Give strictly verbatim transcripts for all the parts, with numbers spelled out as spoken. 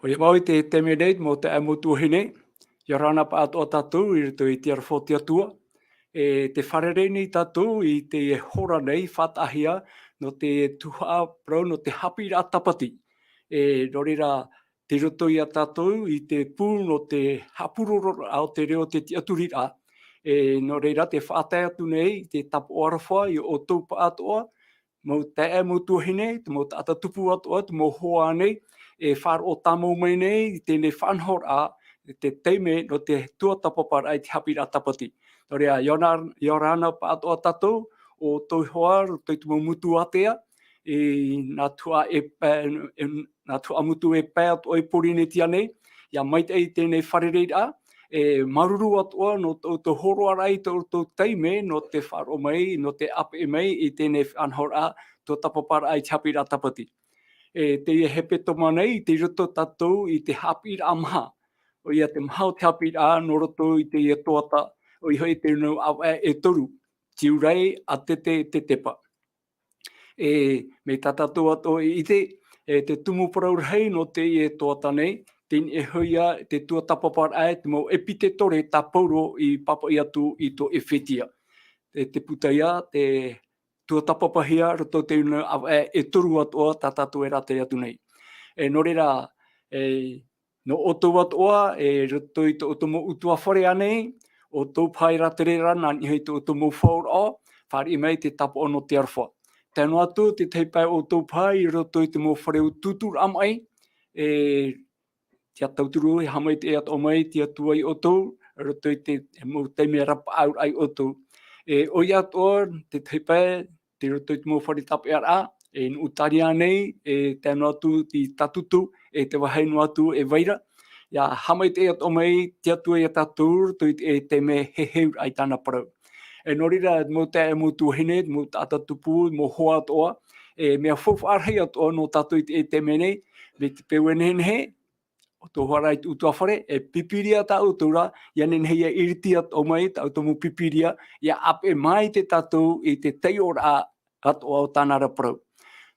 ʻOia mau i te taime nei, mau taeaʻe mau tuahine, ʻia ora na pāʻatoʻa tātou i roto i te aroha o te Atua. E tē fārerei nei tātou i teie hora nei, faʻataʻahia, nō te tuhaʻa parau, nō te haʻapiʻiraʻa tāpati. E, nō reira, tei roto ia tātou i te pū nō te haʻapurororaʻa o te reo o te tiʻaturiraʻa. E, nō reira, tē faʻatae atu nei te tāpaʻo aroha ia ʻoutou pāʻatoʻa, mau taeaʻe mau tuahine, te mau taʻata tupu atoʻa, te mau hoa nei, e faʻaroʻo tāmau mai nei i teie faʻanahoraʻa, i te taime nō te tuatāpaparaʻa i te haʻapiʻiraʻa tāpati. Nō reira, ʻia ora, ʻia ora na pāʻatoʻa tātou, ʻoutou iho ā, roto i te mau motu ātea, e, nā te tuhaʻa e pae, e, nā te tuhaʻa motu e pae atoʻa i Pōrīnetia nei, ʻia maitaʻi i teie fārereiraʻa, e, māuruuru atoʻa nō tō ʻoutou hōroʻaraʻa i tō ʻoutou taime, nō te faʻaroʻo mai, nō te ʻāpeʻe mai i teie faʻanahoraʻa, tuatāpaparaʻa i te haʻapiʻiraʻa tāpati. E, teie hepetoma nei, tei roto tātou i te haʻapiʻiraʻa maha. ʻOia te maha o te haʻapiʻiraʻa, nō roto i teie tuata, ʻoia hoʻi te nau ʻāvaʻe e toru, Tiurai, ʻĀtete, Tetepa. E, mai tā tātou atoʻa i ʻite, e, te tumu parau rahi nō teie tuata nei, teie hoʻi ia te tuatāpaparaʻa, te mau ʻepitetore tā Pauro i pāpaʻi atu i tō ʻEfetia. E, te puta ia, te tuatāpapahia roto i te nau ʻāvaʻe e toru atoʻa tā tātou e rātere atu nei. E, nō reira, e, nō ʻoutou atoʻa, e roto i tō ʻoutou mau ʻutuāfare ānei, ʻoutou paha e rātere ra, nā niʻa i tō ʻoutou mau faʻaroʻo, fāriʻi mai te tāpaʻo nō te aroha. Tae noa atu, te tahi pae ʻoutou paha i roto i te mau fare tūtūraʻa maʻi, e, ʻia tauturu, e haʻamaitaʻi atoʻa mai te Atua ia ʻoutou, roto i te mau taime rapaʻauraʻa ia ʻoutou. E, ʻoia atoʻa, te tahi pae, tei roto i te mau fare tāpeʻaraʻa, e nuʻu tāria nei, e tae noa atu i Tatutu, e te vāhi noa atu e Vaira. ʻIa haʻamaitaʻi atoʻa mai te Atua ia tātou, roto i te, e taime heheuraʻa i tāna parau. E nō reira, mau taeaʻe mau tuahine, mau taʻata tupu, mau hoa atoʻa, e mea faufaʻa rahi atoʻa nō tātou i te, e taime nei, mai te peu e nehenehe, ʻoutou iho ā i te ʻutuāfare, e pīpīria tā ʻoutou ra, ʻia nehenehe ʻia ʻiriti atoʻa mai, tā ʻoutou mau pīpīria, ʻia ʻāpeʻe mai ia tātou i te taiʻoraʻa atoʻa o tāna ra parau.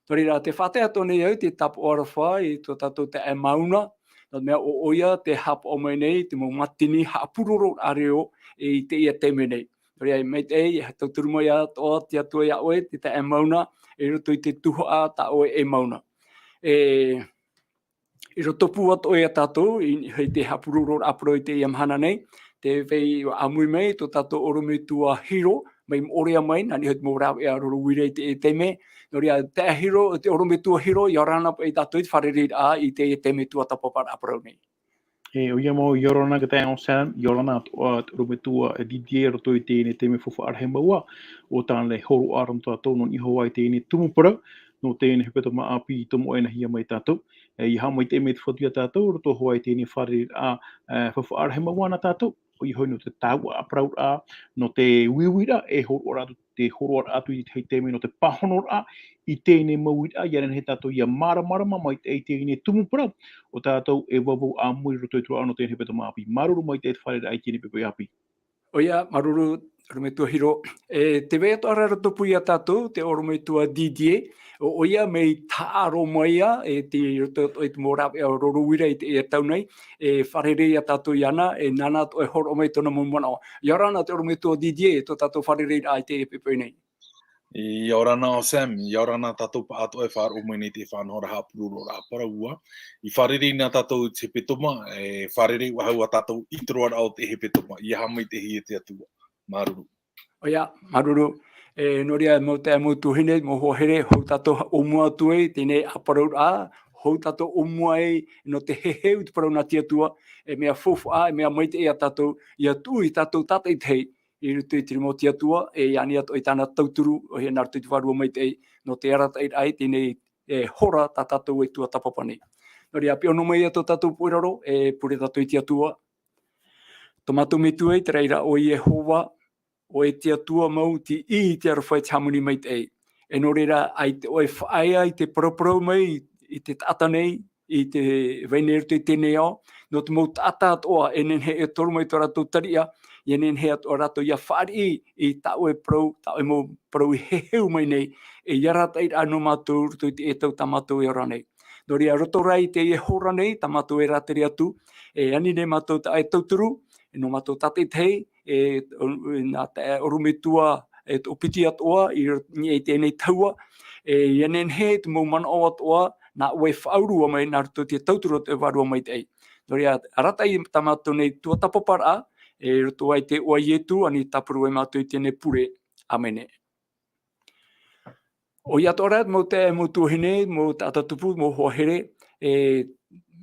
Nō reira, tē faʻatae atoʻa nei au te tāpaʻo aroha i tō tātou taeaʻe Mauna, nō te mea ʻo, ʻoia tē haʻapaʻo mai nei te mau mātini haʻapurororaʻa reo i teie taime nei. Nō reira, e maitaʻi, e tauturu mai atoʻa te Atua ia ʻoe, te taeaʻe Mauna, i roto i te tuhaʻa tā ʻoe e Mauna. E, i roto pū atoʻa ia tātou, i, i te haʻapurororaʻa parau i teie mahana nei, tē vai ʻāmui mai tō tātou ʻorometua Hiro, mai Moʻorea mai, nā niʻa i te mau rāveʻa roro uira i teie taime. Nō reira, taeaʻe Hiro, te ʻorometua Hiro, ʻia ora na paʻi tātou i te fārereiraʻa i teie taime tuatāpaparaʻa parau nei. E, ʻoia mau, ʻia ora na te taeaʻe Sam, ʻia ora na atoʻa te ʻorometua Didier, roto i teie taime faufaʻa rahi mau ā, ʻo tāna e hōroʻa ra nō tātou nō niʻa iho ā i teie tumu parau, nō teie hepetoma ʻāpī i tomo ʻē nā hia mai tātou. E, ʻia haʻamaitaʻi mai te Fatu ia tātou, roto iho ā i teie fārereiraʻa, e, faufaʻa rahi mau ā nā tātou, ʻoia hoʻi nō te tāuʻa parauraʻa, nō te uiuiraʻa, e hōroʻa ra atu, te hōroʻa ra atu i te tahi taime nō te pāhonoraʻa, i teie mau uiraʻa, ʻia nehenehe tātou ʻia māramarama mai i teie tumu parau, ʻo tātou e vauvau ʻāmui roto i te roaraʻa nō teie hepetoma ʻāpī. Māuruuru maitaʻi te fārereiraʻa i teie poʻipoʻi ʻāpī. ʻOia, māuruuru, ʻorometua Hiro. E, tē vai atoʻa ra roto pū ia tātou, te ʻorometua Didier, ʻo, ʻoia mea tāʻaro mai ïa, e, tei roto i te mau rāveʻa roro uira i teie tau nei, e fārerei ia tātou iāna, e nāna atoʻa e hōroʻa mai tōna mau manaʻo. ʻIa ora na te ʻorometua Didier, tō tātou fārereiraʻa i teie poʻipoʻi nei. ʻIa ora na ʻo Sam, ʻia ora na tātou pāʻatoʻa e faʻaroʻo mai nei i te faʻanahoraʻa haʻapurororaʻa parau ā. I fārerei na tātou i te hepetoma, e fārerei faʻahou ā tātou i te roaraʻa o te hepetoma. ʻIa haʻamaitaʻi e te Atua. Māuruuru. ʻOia, māuruuru. E, nō reira, mau taeaʻe mau tuahine, mau hoa here, hou tātou ʻōmua atu ai, teie ʻāparauraʻa, hou tātou ʻōmua ai, nō te heheu i te parau nā te Atua, e mea faufaʻa, e mea maitaʻi ia tātou, ʻia tuʻu ia tātou tātaʻitahi, i roto i te rima o te Atua, e ani atoʻa i tāna tauturu, ʻoia nā roto i te Vārua Maitaʻi, nō te arataʻiraʻa i teie, e, hora tā tātou e tuatāpapa nei. Nō reira, piʻi noa mai ïa tō tātou pūʻoe i raro, e pure tātou i te Atua. Tō mātou Metua i te raʻi ra ʻo Iehova, ʻo ʻoe te Atua mau, tei ʻī i te aroha e te hāmani maitaʻi. E nō reira, ʻaita ʻoe e faʻaea i te paraparau mai i te taʻata nei, i te vai nei i roto i teie ao, nō te mau taʻata atoʻa e nehenehe e toru mai tō rātou tariʻa, ʻia nehenehe atoʻa rātou ʻia fāriʻi i tā ʻoe parau, tā ʻoe mau parau i heheu mai nei, e ʻia arataʻi ra nō mātou i roto i teie tau tā mātou e ora nei. Nō reira, roto rā i teie hora nei, tā mātou e rātere atu, e ani nei mātou taʻata e tauturu, e nō mātou tātaʻitahi, e, nā taʻata ʻorometua, e toʻopiti atoʻa, i ro-, i teie nei tahua, e, ʻia nehenehe te mau manaʻo atoʻa, nā ʻoe e faʻaurua mai, nā roto i te tauturu o te Vārua Maitaʻi. Nō reira, arataʻi tā mātou nei tuatāpaparaʻa, e roto i te iʻoa o Ietu, ani tāparu ai mātou i teie nei pure. ʻĀmene. ʻOia atoʻa rā, mau taeaʻe, mau tuahine, mau taʻata tupu, mau hoa here, e,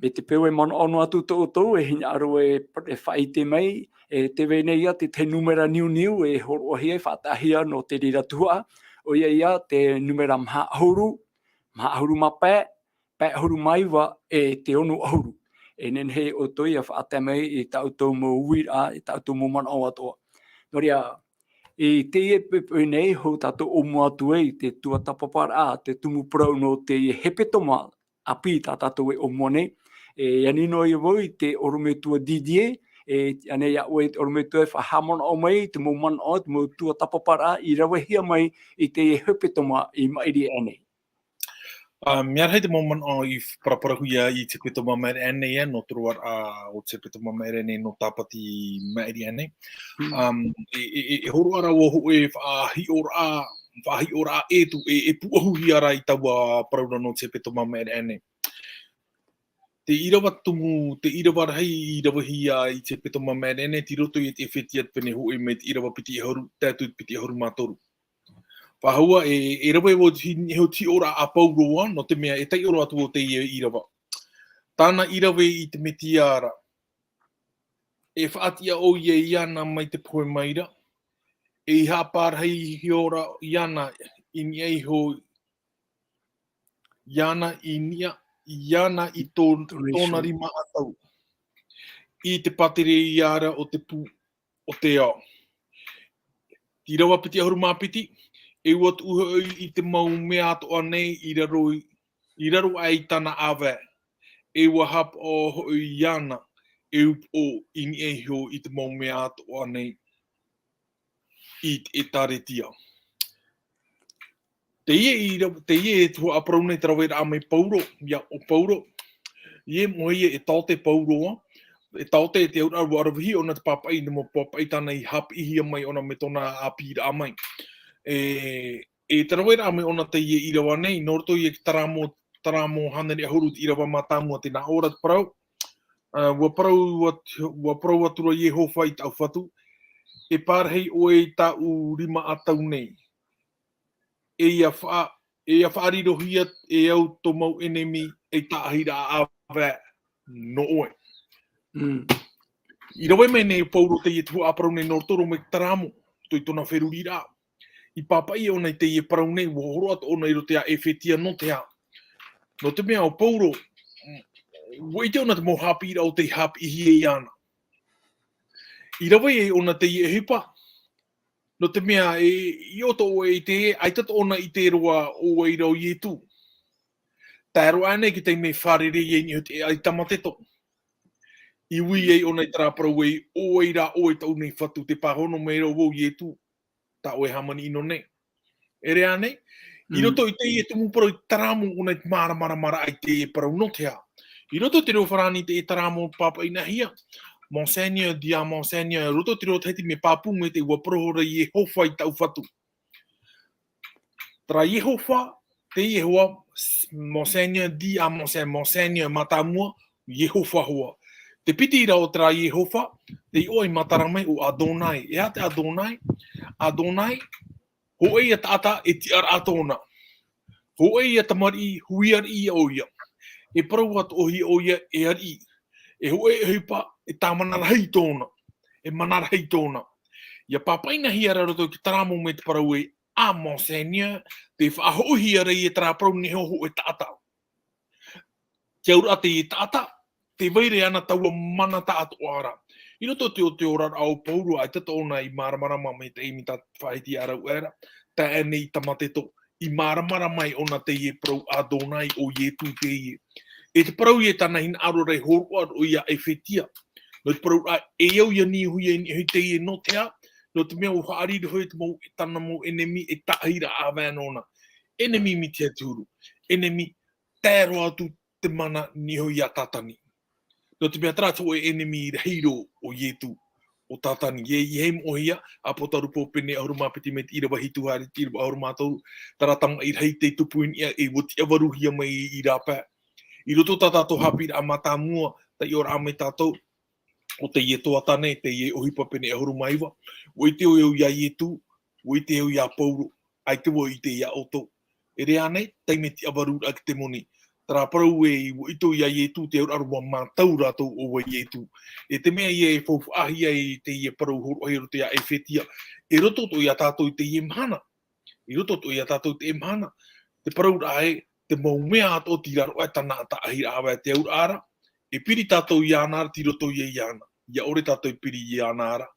mai te peu e manaʻo noa atu tō ʻoutou, e hinaʻaro e, e faʻaʻite mai, e tē vai nei ïa te tahi nūmera niuniu, e hōroʻahia, e faʻataʻahia nō te reira tuhaʻa, ʻoia ïa te nūmera maha ʻahuru, maha ʻahuru mā pae, pae ʻahuru mā iva, e te ono ʻahuru. E nehenehe ʻoutou ʻia faʻatae mai i tā ʻoutou mau uiraʻa, i tā ʻoutou mau manaʻo atoʻa. Nō reira, i teie poʻipoʻi nei, hou tātou ʻōmua atu ai i te tuatāpaparaʻa, te tumu parau nō teie hepetoma ʻāpī tā tātou e ʻōmua nei. E ani noa ïa vau i te ʻorometua Didier, e ani iā ʻoe te ʻorometua e faʻahaʻamanaʻo mai i te mau manaʻo, te mau tuatāpaparaʻa i ravehia mai i teie hepetoma i maʻiri aʻe nei. Ā, mea rahi te mau manaʻo i paraparahuhia i te hepetoma maʻiri aʻe nei, ā, nō te roaraʻa o te hepetoma maʻiri aʻe nei nō Tāpati maʻiri aʻe nei. Mm. Um, e, e, e, e hōroʻa ra vau hōʻē faʻahiʻoraʻa, faʻahiʻoraʻa ʻē atu, e, e pūʻohuhia ra i taua parau ra nō te hepetoma maʻiri aʻe nei. Te ʻīrava tumu, te ʻīrava rahi i ravehia i te hepetoma maʻiri aʻe nei, tei roto i te ʻEfetia te pene hōʻē mai te ʻīrava piti ʻahuru, tae atu i te piti ʻahuru mā toru. Faʻahou ā, e, e rave vau i te hi-, hiʻoraʻa a Pauroa, nō te mea e taiʻo roa atu vau teie ʻīrava. Tāna i rave i te Metia ra. E faʻatiʻa ʻoia iāna mai te pohe mai ra. E i haʻapārahi iho ra iāna i niʻa iho, iāna i niʻa, iāna i tō-, tōna rima ʻatau. I te pātereia ra o te pū o te ao. Te ʻīrava piti ʻahuru mā piti, e ʻua tuʻu hoʻi i te mau mea atoʻa nei i raro i, i raro aʻe i tāna ʻāvae. E ʻua haʻapaʻo hoʻi iāna, e upoʻo i niʻa iho i te mau mea atoʻa nei i te ʻĒtārētia. Teie i ra-, teie e tuhaʻa parau nei te raveraʻa mai Pauro, iā ʻo Pauro. ʻIa moʻe ïa e taote Pauro ā, e taote te auraʻa ʻua ravehia ʻōna te pāpaʻi, nō te mau pāpaʻi tāna i haʻapiʻihia mai ʻōna mai tōna ʻāpīraʻa mai. E, e te raveraʻa mai ʻōna teie ʻīrava nei, nō roto ïa i te Taramo, Taramo hānere ʻahuru te ʻīrava mātāmua tē nā ʻō ra te parau. Ā, ʻua parau at-, ʻua parau atu ra Iehova i tāʻu Fatu, e pārahi ʻoe i tāʻu rima ʻatau nei. E ʻia faʻa-, e ʻia faʻarirohia e au tō mau ʻenemi ei tāʻahiraʻa ʻāvae nō ʻoe. Mm. I rave mai nei Pauro teie tuhaʻa parau nei nō roto mai Taramo, tō i tōna feruriraʻa. I pāpaʻi ʻōna i teie parau nei, ʻua hōroʻa atoʻa ʻōna i roto iā ʻEfetia nō te aha. Nō te mea ʻo Pauro, ʻua ʻite ʻōna te mau haʻapiʻiraʻa o tei haʻapiʻihia iāna. I rave ai ʻōna teie ʻohipa, nō te mea e, i ʻō atoʻa ʻoe i te, ʻaita atoʻa ʻōna i ʻite roa ʻoe i rā ʻo Ietu. Tae roa ānei i te taime e fārerei ai i niʻa i te ʻēʻa i Tamateto. I ui ai ʻōna i terā parau ē, ʻo vai rā ʻoe tāʻu nei Fatu, tē pāhono mai ra vau Ietu, tā ʻoe e hāmani ʻino nei. ʻEre ānei? I Mm. roto i teie tumu parau i Taramo ʻōna i te māramarama ra i teie parau nō te aha. I roto i te reo Farāni te Taramo pāpaʻihia, Mon Seigneur dit à mon Seigneur, i roto i te reo Tahiti mea pāpū mai te ʻua parau ra Iehova i tāʻu Fatu. Terā Iehova, te Iehova, Mon Seigneur dit à mon Seigneur, Mon Seigneur mātāmua, Iehova hoʻi. Te piti ra o terā Iehova, tei ʻō i matara mai ʻo Adonai. E aha te Adonai? Adonai, hōʻē ïa taʻata e tiʻaraʻa tōna. Hōʻē ïa tamariʻi, huiariʻi ïa ʻoia. E parau atoʻahia ʻoia e ariʻi. E hōʻē ʻohipa, e tāvana rahi tōna. E mana rahi tōna. ʻIa pāpaʻihia ra i roto i te Taramo mai te parau ē, à mon Seigneur, tē faʻahoʻihia ra ïa terā parau nehenehe hōʻē taʻata. Te auraʻa teie taʻata, tē vai ra iāna taua mana taʻatoʻa ra. I roto i te, o te oraraʻa o Pauro, ʻaita atoʻa ʻōna i māramarama mai te taime tā faʻahiti ā rāua ra, tae ānei i Tamateto, i māramarama ai ʻōna teie parau Adonai ʻo Ietu teie. E te parau ïa tāna hinaʻaro ra i hōroʻa roa iā ʻEfetia. Nō te parau ra, e au ʻia niuhia i niʻa i teie nō te aha, nō te mea ʻua faʻarirohia te mau, tāna mau ʻenemi ei tāʻahiraʻa ʻāvae nōna. ʻEnemi mai te huru. ʻEnemi tae roa atu te mana niho iā Tātani. Nō te mea terā te hōʻē enemi rahi roa o Ietu, o Tātani. E, i hei moʻohia, Apotarupo pene ʻahuru mā piti mai te ʻīrava hitu haere i te ʻīrava ʻahuru mā toru, terā tamaʻi rahi tei tupu i niʻa, e ʻua tiʻavaruhia mai i rāpae. I roto tā tātou haʻapiʻiraʻa mātāmua, taiʻoraʻa mai tātou, ʻo teie Toatane, teie ʻohipa pene ʻahuru mā iva, ʻua ʻite au iā Ietu, ʻua ʻite au iā Pauro, ʻaita vau i ʻite iā ʻoutou. E rave ānei, taime tiʻavaruraʻa ki te moni. Terā parau ē, ʻua ʻite au iā Ietu, te auraʻa roa mātau rātou ʻo vai Ietu. E te mea ia e faufaʻahia i teie parau hōroʻahia i roto iā Efetia, e roto atoʻa iā tātou i teie mahana. I roto atoʻa iā tātou i teie mahana. Te parauraʻa ē, te mau mea atoʻa tei raro aʻe tāna taʻahiraʻa ʻāvae te auraʻa ra, e piri tātou iāna ra, tei roto ia iāna. ʻIa ʻore tātou e piri iāna ra,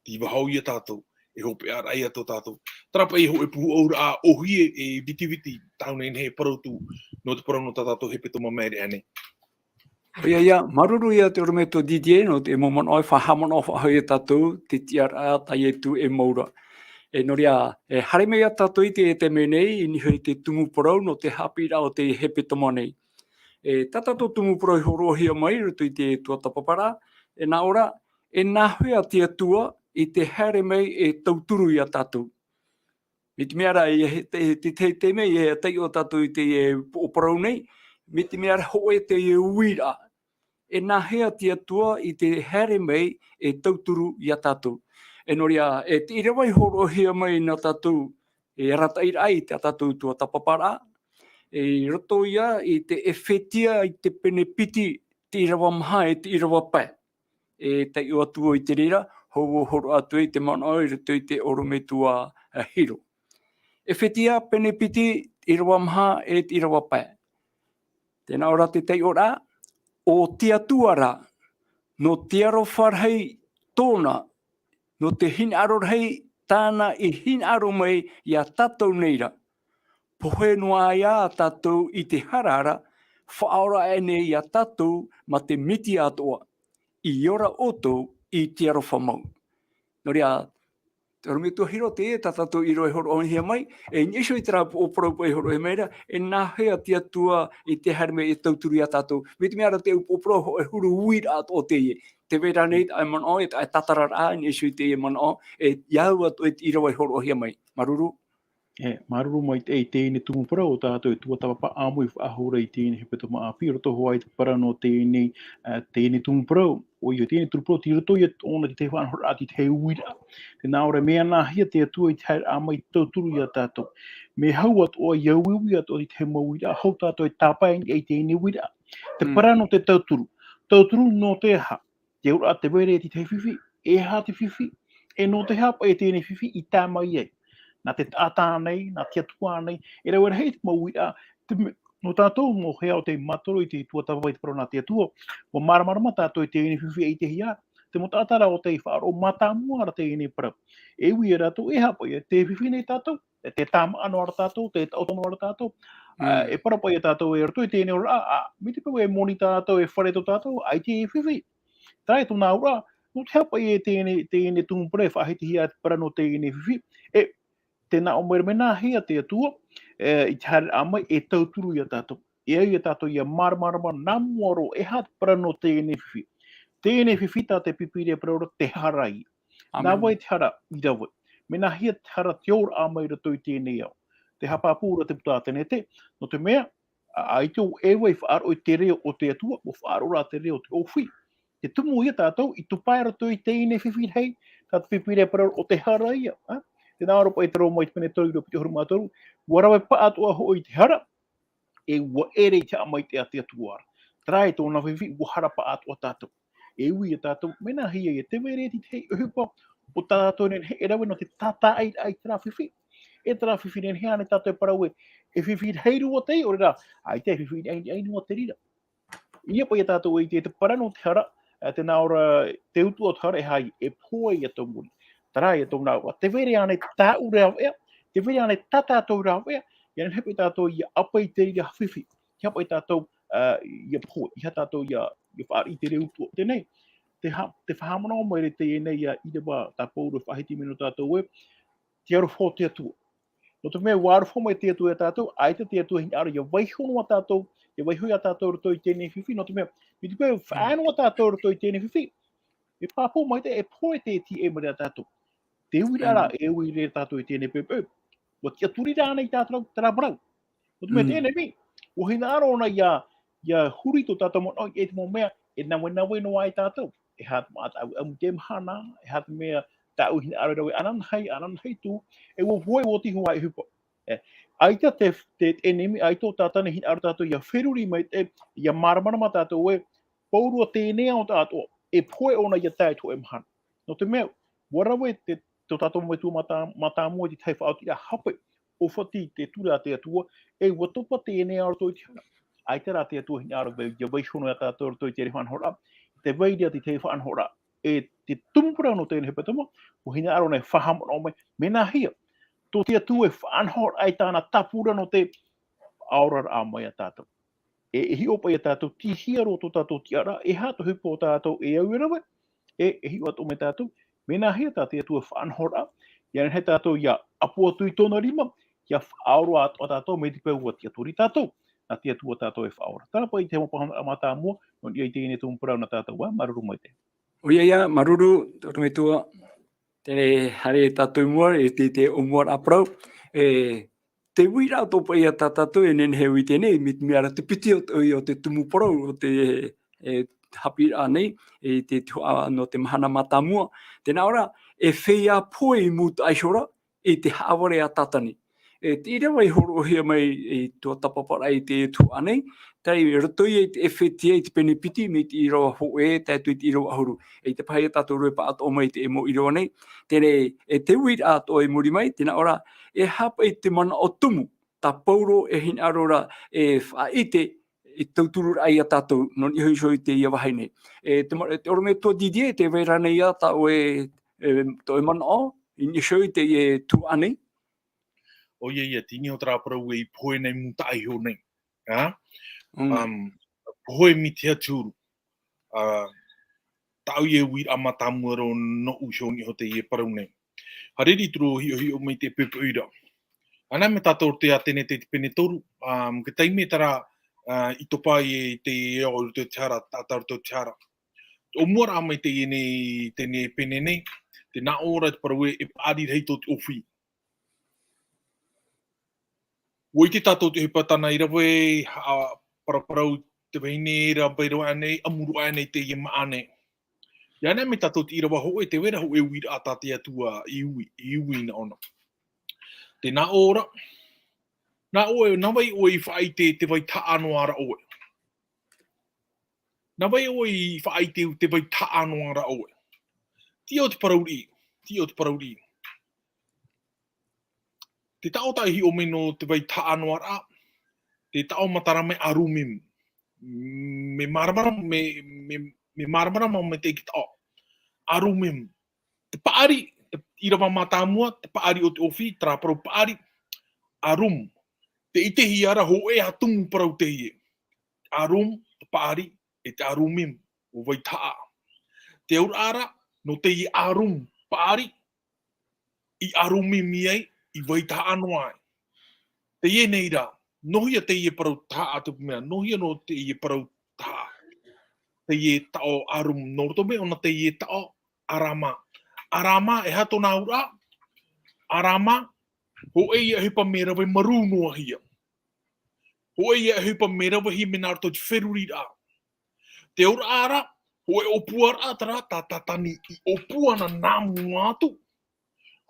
tei vahau ia tātou, e hopeʻaraʻa ia tō tātou. Terā paʻi e hōʻē puʻuauraʻa ʻōhie e vitiviti, tāu nei e parau atu, nō te parau nō tā tātou hepetoma māere aʻe nei. ʻOia, ʻia, māuruuru ia te ʻorometua Didier, nō te mau manaʻo e faʻahaʻamanaʻo faʻahou ia tātou, te tiʻaraʻa tā Ietu e mau ra. E nō reira, e haere mai ia tātou i te, e te mea nei, i niʻa i te tumu parau, nō te haʻapiʻiraʻa o te hepetoma nei. E tā tātou tumu parau i hōroʻahia mai, i roto i te tuatāpaparaʻa, e nā ʻō ra, e nā hea te Atua i te haere mai e tauturu ia tātou. Mai te mea ra, i te, te, te, te mea, e taiʻo tātou i te, e, poʻo parau nei, mai te mea ra hōʻē te, e, uiraʻa. E nā hea te Atua i te haere mai e tauturu ia tātou. E nō reira, e te ʻīrava i hōroʻahia mai nā tātou, e arataʻiraʻa i tā tātou tuatāpaparaʻa, e i roto ia i te Efetia i te pene piti, te ʻīrava maha e te ʻīrava pae. E taiʻo atu vau i te reira, hou vau hōroʻa atu i te manaʻo i roto i te ʻorometua, e, Hiro. Efetia pene piti, ʻīrava maha e te ʻīrava pae. Tē nā ʻō ra te taiʻoraʻa, ʻo te Atua ra, nō te aroha rahi tōna, nō te hinaʻaro rahi tāna i hinaʻaro mai ia tātou nei ra. Pohe noa ā tātou i te hara ra, faʻaora aʻe nei ia tātou mā te Metia atoʻa, i ora ʻoutou i te aroha mau. Nō reira, te ʻorometua Hiro, teie tā tātou ʻīrava i hōroʻahia mai, e i niʻa iho i terā poʻo parau paʻi i hōroʻahia mai ra, e nā hea te Atua i te haere mai e tauturu ia tātou. Mai te mea ra te poʻo parau hōʻē huru uiraʻa atoʻa teie. Tē vai ra nei taʻu manaʻo, e taʻu tātararaʻa, i niʻa iho i teie manaʻo, e ʻia au atoʻa i te ʻīrava i hōroʻahia mai. Māuruuru. E, māuruuru maitaʻi i teie nei tumu parau, ʻo tātou e tuatāpapa ʻāmui faʻahou ra i teie nei hepetoma ʻāpī, roto hoʻi i te parau nō teie nei, ā, teie nei tumu parau, ʻoia, teie nei tumu parau, tei roto ia ʻōna i te faʻanahoraʻa i te tahi uiraʻa. Tē nā ʻō ra, mea nāhea te Atua i te haere mai e tauturu ia tātou. Mea hau atoʻa, ʻia uiui atoʻa i te tahi mau uiraʻa, hou tātou e tāpae i teie nei uiraʻa. Te Mm. parau nō te tauturu. Tauturu nō te aha? Te auraʻa tē vai ra i te tahi fifi, e aha te fifi, e nō te aha paʻi teie nei fifi i tae mai ai. Nā te taʻata ānei, nā te Atua ānei, e rave rahi te mau uiraʻa, te me-, nō tātou mau hea ʻo tei mātaro i te tuatāpapa i te parau nā te Atua, ʻua māramarama tātou i teie nei fifi e ʻitehia, te mau taʻata ra ʻo tei faʻaroʻo mātāmua ra teie nei parau. E ui ia rātou, e aha paʻi, tē fifi nei tātou, e tē tāmā noa ra tātou, tē taʻoto noa ra tātou, ā, Mm. e parau paʻi ia tātou e roto i teie nei ora, ā, mai te peu e moni tā tātou, e fare tō tātou, ʻaita e fifi. Terā tōna auraʻa, nō te aha paʻi teie nei, teie nei tumu parau e faʻahitihia te parau nō teie nei fifi, e, tē nā ʻō mai ra, mea nāhea te Atua, e, i te haere mai e tauturu ia tātou. E au ia tātou ʻia māramarama nā mua roa, e aha te parau nō teie nei fifi. Teie nei fifi tā te Pīpīria e parau ra te hara ïa. Nā Āmene. vai te hara i rave. Mea nāhea te hara, te ora mai roto i teie nei ao. Tē haʻapāpū ra te puta a Tenete, nō te mea, ā, ʻaita ʻo Eva i faʻaroʻo i te reo o te Atua, ʻua faʻaroʻo rā te reo o te ʻōfī. Te tumu ïa tātou i tupu i roto i teie nei fifi rahi, tā te Pīpīria e parau ra ʻo te hara ïa, ā? Tē nā ʻō ra paʻi te Rōma i te pene toru ʻīrava piti ʻahuru mā toru, ʻua rave pāʻatoʻa hoʻi te hara, e ʻua ʻere i te haʻamaitaʻi a te Atua ra. Terā tōna fifi, ʻua hara pāʻatoʻa tātou. E ui ia tātou, mea nāhea ïa, tē vai ra i te tahi ʻohipa, ʻo tā tātou e nehenehe e rave nō te tātaʻiraʻa i terā fifi. E terā fifi nehenehe ānei tātou e parau ē, e fifi rahi roa teie, ʻaore rā, ʻaita e fifi ʻaita, ʻaita noa te reira. ʻIa paʻi ia tātou e ʻite te parau nō te hara, ā, tē nā ʻō ra, te utuʻa o te hara e aha ïa, e pohe ïa tō muri. Terā ïa tōna auraʻa. Tē vai ra ānei tāʻu rāveʻa, tē vai ra ānei tā tātou rāveʻa, ʻia nehenehe paʻi tātou ʻia ʻāpaʻi i te reira fifi. ʻIa paʻi tātou, ā, ʻia pohe, ʻia tātou ʻia, ʻia fāriʻi i te reo utuʻa. Teie nei, tē ha-, tē faʻahaʻamanaʻo mai ra teie nei ïa ʻīrava tā Pauro e faʻahiti mai nō tātou ē, te aroha o te Atua. Nō te mea, ʻua aroha mai te Atua ia tātou, ʻaita te Atua e hinaʻaro ʻia vaiiho noa tātou ʻIa vaiiho ia tātou i roto i teie nei fifi, nō te mea, mai te peu e faʻaea noa tātou i roto i teie nei fifi, e pāpū maitaʻi, e pohe te tīaʻi mai ia tātou. Te uiraʻa ra, e ui ra tātou i teie nei peu. ʻUa tiʻaturi rānei tātou, terā parau? Nō te mea teie nei, ʻua hinaʻaro ʻōna ʻia, ʻia huri tō tātou manaʻo i te mau mea e navenave noa ai tātou. E aha te mau taʻu ʻamu i te mahana, e aha te mea tāʻu hinaʻaro e rave ananahi, ananahi atu, e ʻua pohe, ʻua tiʻa ʻohipa. E, ʻaita te, te, te ʻenemi, ʻaita ʻo Tātana e hinaʻaro tātou ʻia feruri maitaʻi, ʻia māramarama tātou ē, pauroa teie nei ao atoʻa, e pohe ʻōna ʻia tae i te hōʻē mahana. Nō te mea, ʻua rave te, tō tātou metua mātā-, mātāmua i te tahi faʻaotiraʻa hape, ʻōfati te ture a te Atua, e ʻua topa teie nei ao roto i te hara. ʻAita rā te Atua e hinaʻaro ʻia vaiiho noa ia tātou i roto i te faʻanahoraʻa, tē vai ra te tahi faʻanahoraʻa, e te tumu parau nō teie nei hepetoma, ʻua hinaʻaro ʻōna e faʻahaʻamanaʻo mai, mea nāhea tō te Atua e faʻanahoraʻa i tāna tāpura nō te faʻaoraraʻa mai ia tātou. E, e hiʻo paʻi ia tātou, tei hea roa tō tātou tiʻaraʻa, e aha te ʻohipa o tātou e au e rave, e, e hiʻo atoʻa mai tātou, mea nāhea tā te Atua e faʻanahoraʻa, ʻia nehenehe tātou ʻia ʻapo atu i tōna rima, ʻia faʻaora atoʻa tātou, mai te peu ʻua tiʻaturi tātou, nā te Atua tātou e faʻaora. Terā paʻi te mau pāhonoraʻa mātāmua, nō niʻa i teie nei tumu parau nā tātou, ā, māuruuru maitaʻi. ʻOia ia, māuruuru, tō te metua, tē haere tātou i mua, i te, te ʻōmuaraʻa parau, e, te uiraʻa atoʻa paʻi ia tā tātou e nehenehe e ui i teie nei, mai te mea ra te piti o te, o te tumu parau, o te, e, haʻapiʻiraʻa nei, e, te, te hoʻa nō te mahana mātāmua. Tē nā ʻō ra, e feiā pohe i mūtaʻa iho ra, i te haʻavare a Tātana. E, te ʻīrava i hōroʻahia mai i tuatāpaparaʻa i te tuhaʻa nei, tei roto ia i te ʻEfetia i te pene piti, mai te ʻīrava hōʻē, tae atu i te ʻīrava ʻahuru. E te paha ia tātou e rave paʻatoʻa mai i te mau ʻīrava nei, teie, e te uiraʻa atoʻa i muri mai, tē nā ʻō ra, e aha paʻi te manaʻo tumu, tā Pauro e hinaʻaro ra e faʻaʻite, i tautururaʻa ia tātou, nō niʻa iho i teie vāhi nei. E te ma-, e te ʻorometua Didier, tē vai ra ānei ia tā ʻoe, e, tō ʻoe manaʻo, i niʻa iho i teie tuhaʻa nei? ʻOia ia, teie nei terā parau e pohe nei i mūtaʻa iho nei. Ā? Mm. Um, pohe mai te huru. Ā, tāʻu ia uiraʻa mātāmua roa nōʻu i niʻa iho i teie parau nei. Haere atu ra hiʻohiʻo mai te poʻipoʻi ra. Ana mai tātou te Atenete i te pene toru, um, te taime terā, ā, i topa ai e te ao i roto i te hara, taʻata i roto i te hara. ʻŌmuaraʻa mai teie nei, teie nei pene nei, tē nā ʻō ra te parau ē, e paʻari rahi tō te ʻōfī. ʻUa ʻite tātou te ʻohipa tāna i rave, ā, paraparau te vahine ra, vai roa ānei, ʻamu roa ānei teie māʻa nei. ʻIa nehenehe tātou te ʻīrava hōʻē, tē vai ra hōʻē uiraʻa tā te Atua i ui, i ui nā ʻōna. Tē nā ʻō ra, nā ʻoe, nā vai ʻoe i faʻaʻite te vai taʻa noa ra ʻoe? Nā vai ʻoe i faʻaʻite te vai taʻa noa ra ʻoe? Tiʻa ʻo te parau riʻi, tiʻa ʻo te parau riʻi. Te taʻo tā ʻoe e hiʻo mai nō te vai taʻa noa ra, te taʻo matara mai ʻarumim. Mea māramarama, mea, mea, mea māramarama mai te taʻo. ʻArumim. Te paʻari, te ʻīrava mātāmua, te paʻari o te ʻōfī, terā parau paʻari, ʻarum. Tē ʻitehia ra hōʻē ā tumu parau teie. ʻArum, te paʻari, e te ʻarumim, ʻo vai taʻa. Te auraʻa ra, nō teie ʻarum, paʻari, i ʻarumim ai, i vai taʻa noa ai. Teie nei rā, nō hea teie parau taʻa, te mea, nō hea nō teie parau taʻa? Teie taʻo ʻarum, nō roto mai ʻōna teie taʻo, ʻarama. ʻArama, e aha tōna auraʻa? ʻArama, hōʻē ia ʻohipa mea rave marū noa hia. Hōʻē ia ʻohipa mea rave hia mai nā roto i te feruriraʻa. Te auraʻa ra, hōʻē ʻōpuaraʻa terā tā Tātana i ʻōpua ana nā mua atu.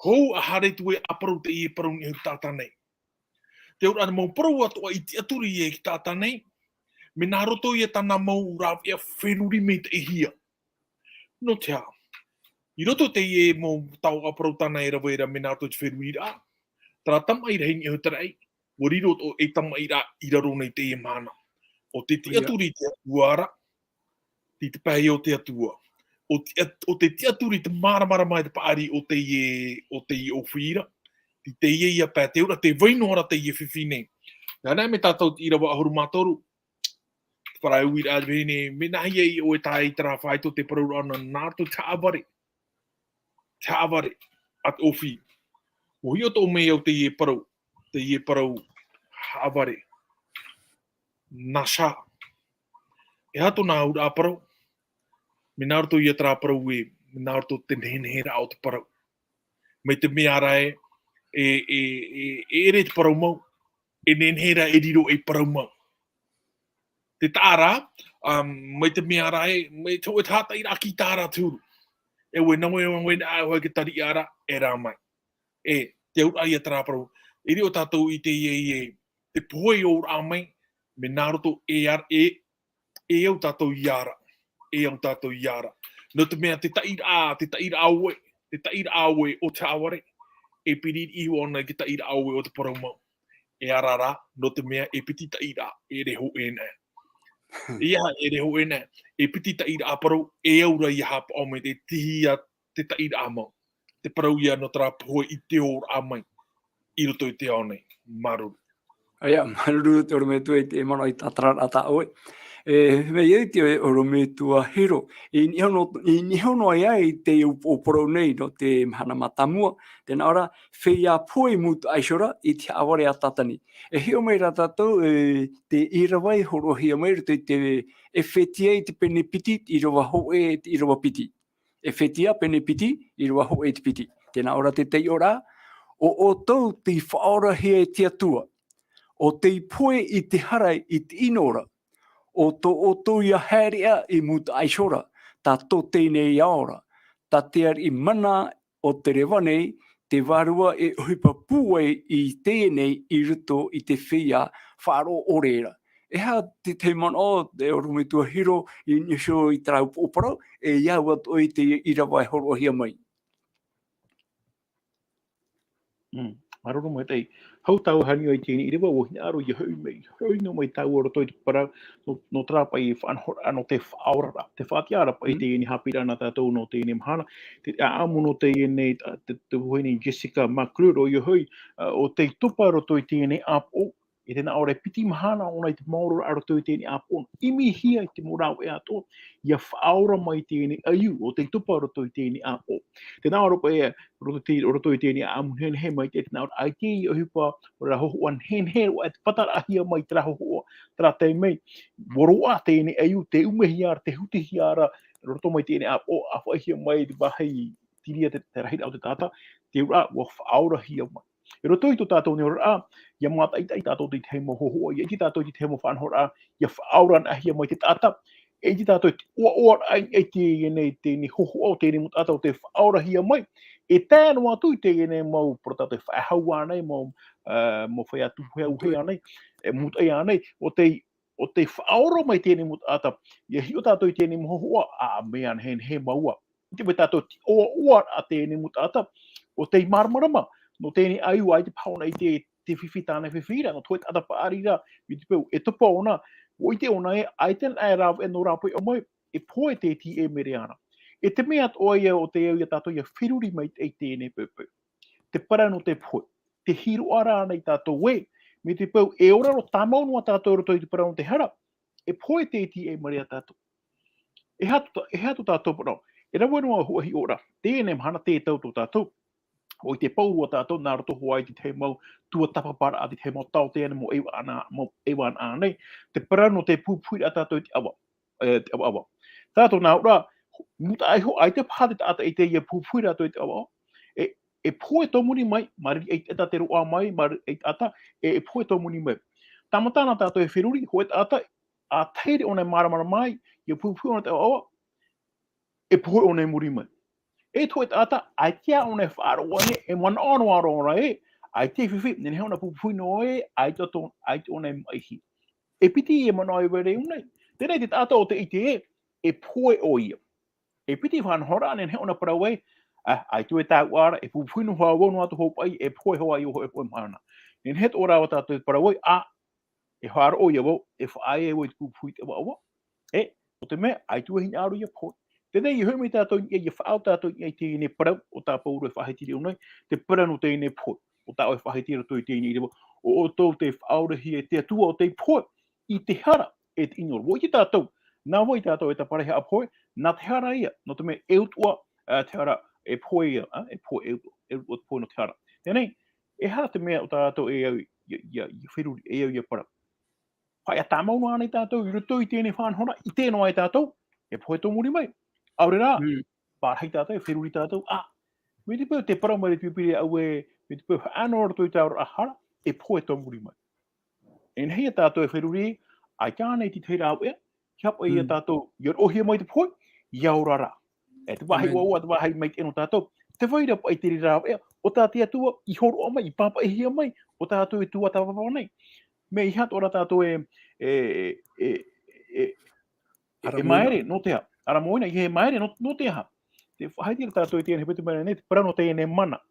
Hou ʻa haere atu e ʻāparau teie parau i niʻa iho i Tātana. Te auraʻa ra mau parau atoʻa i tiʻaturi e ki Tātana, mai nā roto ia tāna mau rāveʻa feruri maitaʻi hia. Nō te aha? I roto i teie mau taoʻa parau tāna e rave ra mai nā roto i te feruriraʻa, terā tamaʻi rahi i niʻa iho i te raʻi, ʻua riro atoʻa ei tamaʻi ra i raro nei i teie mahana. ʻO te tiʻaturi i te Atua ra, tei te pae o te Atua. ʻO te, ʻo te tiʻaturi i te māramarama e te paʻari o teie, o teie ʻōfī ra, tei teie ia pae, te auraʻa tē vai noa ra teie fifi nei. Nā reira mai tātou te ʻīrava ʻahuru mā toru, te parau uiraʻa e vahine, mea nāhea ʻoe e tae i terā faito, te parau ra ʻōna nā roto i te haʻavare. Te haʻavare a te ʻōfī. ʻUa hiʻo atoʻa mai au teie parau, teie parau haʻavare. Nā Sā. E aha tōna auraʻa parau? Mea nā roto ia terā parau ē, mea nā roto te nehenehe rā o te parau. Mai te mea rā ē, e, e, e, e ʻere te parau mau, e nehenehe rā e riro ei parau mau. Te taʻa rā, um, mai te mea rā ē, mai te hōʻē taʻata i rā ki tā rā te huru. E ue, nā ue, nā ue, nā ue, ke tariʻa rā, e rā mai. E, te auraʻa ia terā parau. E riro tātou i te, e, e, te pohe i ō rā mai, mea nā roto e ar-, e, e au tātou i ara. E au tātou i ara. Nō te mea te taʻiraʻa, te taʻiraʻa ue, te taʻiraʻa ue o te haʻavare, e piri iho ana i te taʻiraʻa ue o te parau mau. E ara rā, nō te mea e piti taʻiraʻa, e reho e nā. Ia, e reho e nā. E piti taʻiraʻa parau, e au rā ia hapaʻo mai te tihi a te taʻiraʻa mau. Te parau ia nō terā pohe i te ō rā mai. I roto i te ao nei. Māuruuru. Ia, māuruuru te orometua i te manaʻo i tātararaʻa tā ʻoe. E, mea i te orometua Hiro. I niʻa iho noa, i niʻa iho noa ia i te upoʻo parau nei nō te mahana mātāmua. Tēnā ora, feiā pohe i Mūtaʻaisora i te haʻavare a Tātani. E hiʻo mai rā tātou, e, te ʻīrava i hōroʻahia mai roto i te, e fētiʻa i te pene piti, ʻīrava hōʻē, te ʻīrava piti. E fētiʻa pene piti, ʻīrava hōʻē te piti. Tēnā ora te taiʻoraʻa, ʻo ʻoutou tei faʻaorahia e te Atua. ʻO tei pohe i te hara i te ʻino ra. ʻO tō ʻoutou ia haereʻa i Mūtaʻaisora, tā tō teie nei ao ra. Tā te ariʻi mana o te reva nei, te vārua e ʻohipa pūai i teie nei i roto i te feiā faʻaroʻo ʻore ra. E aha te, te manaʻo, e orometua Hiro, i niʻa iho i terā upoʻo parau, e au atoʻa i te ʻīrava e hōroʻahia mai. Mm, māuruuru maitaʻi. Hou tāua e hānere i teie nei ʻīrava, ʻua hinaʻaro ia hoʻi mai, hoʻi noa mai tāua roto i te parau, nō, nō terā paʻi faʻanahoraʻa, nō te faʻaoraraʻa. Te faʻatiʻaraʻa paʻi Mm. teie nei haʻapiʻiraʻa nā tātou nō teie nei mahana, te ʻāʻamu nō teie nei, te, te, te vahine Jessica McClure, ʻoia hoʻi, ā, ʻo tei topa roto i teie nei ʻāpoʻo, e tēnā ʻore piti mahana ʻōna i te maororaʻa roto i teie nei ʻāpoʻo, ʻimihia i te mau rāveʻa atoʻa, ia faʻaora mai teie nei ʻaiū, ʻo tei topa roto i teie nei ʻāpoʻo. Tēnā ʻore paʻi, roto i te, roto i teie nei ʻāʻamu nehenehe mai te, tēnā ʻore ʻaita ia ʻohipa, ʻo rā hōhoʻa nehenehe, ʻua e te pataraʻahia mai terā hōhoʻa, terā taime, ʻua roaʻa teie nei ʻaiū, tē ʻumehia ra, tē hutihia ra, roto mai teie nei ʻāpoʻo, ʻa faʻaʻitehia mai te vāhi, tīria te, te rahiraʻa o te taʻata, te auraʻa, ʻua faʻaorahia mai. I roto i tō tātou nei oraraʻa, ʻia mātaʻitaʻi tātou i te tahi mau hōhoʻa, ʻia ʻite tātou i te tahi mau faʻanahoraʻa, ʻia faʻaora anaʻe hia mai te taʻata, e ʻite tātou i te ʻoaʻoaraʻa i teie nei, teie nei hōhoʻa o teie nei mau taʻata ʻo tē faʻaorahia mai, e tae noa atu i teie nei mau parau tātou e faʻehau ānei, mau, ā, mau feiā tupu hau ānei, e mūtaʻi ānei, ʻo tē, ʻo tē faʻaora mai teie nei mau taʻata, ʻia hiʻo tātou i teie nei mau hōhoʻa, ā, mea nehenehe mau ā. ʻIte mai tātou te ʻoaʻoaraʻa teie nei mau taʻata, ʻo tei māramarama, nō teie nei ʻaiū ʻaita paha ʻōna i te, te fifi tāna e fifi ra, nō te hōʻē taʻata paʻari ra, i te peu, e topa ʻōna, ʻua ʻite ʻōna ē, ʻaita anaʻe e rāveʻa nō rāpae ʻō mai, e pohe te tīʻai mai ra ʻōna. E te mea atoʻa ia ʻo tē au ia tātou ʻia feruri mai i teie nei poʻipoʻi. Te parau nō te pohe. Te hiroʻa ra ānei tātou ē, mai te peu, e ora roa tāmau noa tātou i roto i te parau nō te hara, e pohe te tīʻai mai ra tātou. E aha tō, e aha tō tātou parau. E rave noa huahi ora. Teie nei mahana tē tau tō tātou. ʻUa ʻite pauroa tātou, nā roto hoʻi i te tahi mau tuatāpaparaʻa, te tahi mau taote ānei, mau ʻeivaʻa ānei, mau ʻeivaʻa ānei. Te parau nō te pupuhiraʻa tātou i te ʻava, e, te ʻavaʻava. Tātou nā ʻō ra, mūtaʻa iho, ʻaita paha te taʻata i te, ʻia pupuhi rātou i te ʻavaʻava. E, e pohe tō muri mai, mā riri ʻaita te roaʻa mai, mā riri ʻaita, e, e pohe tō muri mai. Tāmata na tātou e feruri, hōʻē taʻata, ʻa tahi ʻōna e māramarama ai, ʻia pupuhi ʻōna i te ʻavaʻava, e pohe ʻōna i muri mai. E te hōʻē taʻata, ʻaita ʻōna e faʻaroʻo anaʻe, e manaʻo noa roa ē, ʻaita e fifi, nehenehe ʻōna pupuhi noa ē, ʻaita tō, ʻaita ʻōna e maʻihia. E piti e manaʻo e vai ra iāʻu nei. Teie te taʻata ʻo tē ʻite ē, e pohe ʻoia. E piti faʻanahoraʻa, nehenehe ʻōna parau ai, ā, ʻaita e tāuʻa ra, e pupuhi noa hoʻi vau noa atu hoʻi paʻi, e pohe hoʻi ʻo hōʻē poʻe mahana. Nehenehe atoʻa rā tātou e parau ai, ā, e faʻaroʻo ia vau, e faʻaea vau i te pupuhi i te ʻavaʻava. E, nō te mea, ʻaita e hinaʻaro ʻia pohe. Teie nei, ʻia hoʻi mai tātou i niʻa, ʻia faʻaau tātou i niʻa i teie nei parau, ʻo tā Pauro e faʻahiti ra iāʻu nei, te parau nō teie nei pohe. ʻO tā ʻoe e faʻahiti ra i teie nei ʻīrava, ʻo ʻoutou tei faʻaorahia e te Atua ʻo tei pohe, i te hara, e te ʻino ra. ʻUa ʻite tātou, nā vai tātou e taparahi haʻapohe, nā te hara ïa, nō te mea e utuʻa, ā, te hara, e pohe ïa, ā, e pohe, e utuʻa, e utuʻa te pohe nō te hara. Teie nei, e aha te mea ʻo tātou e au ʻia, ʻia, ʻia feruri, e au ʻia parau. Faʻaea tāmau noa ānei tātou i roto i teie faʻanahoraʻa, ʻite noa ai tātou, e pohe tō muri mai. ʻAore rā, pārahi tātou, e feruri tātou, ā, mai te peu tē parau mai ra te Pīpīria auē, mai te peu faʻaea noa roto i te aroraʻa hara, e pohe tō muri mai. E nehenehe ia tātou e feruri, ʻaita ānei te tahi rāveʻa, ʻia haʻapaʻo ia tātou, ʻia roʻohia mai te pohe, ʻia ora rā. E te vāhi ʻoaʻoa, te vāhi maitaʻi nō tātou. Tē vai ra paʻi te reira rāveʻa, ʻo tā te Atua i hōroʻa mai, i pāpaʻihia mai, ʻo tātou e tuatāpapa nei. Mea ʻeiaha atoʻa ra tātou e, e, e, e, e, e māere, nō te aha? Ara moina, ʻeiaha e māere, nō, nō te aha? Tē faʻaʻite ra tātou i teie nei, te mea nei, te parau nō teie nei mana.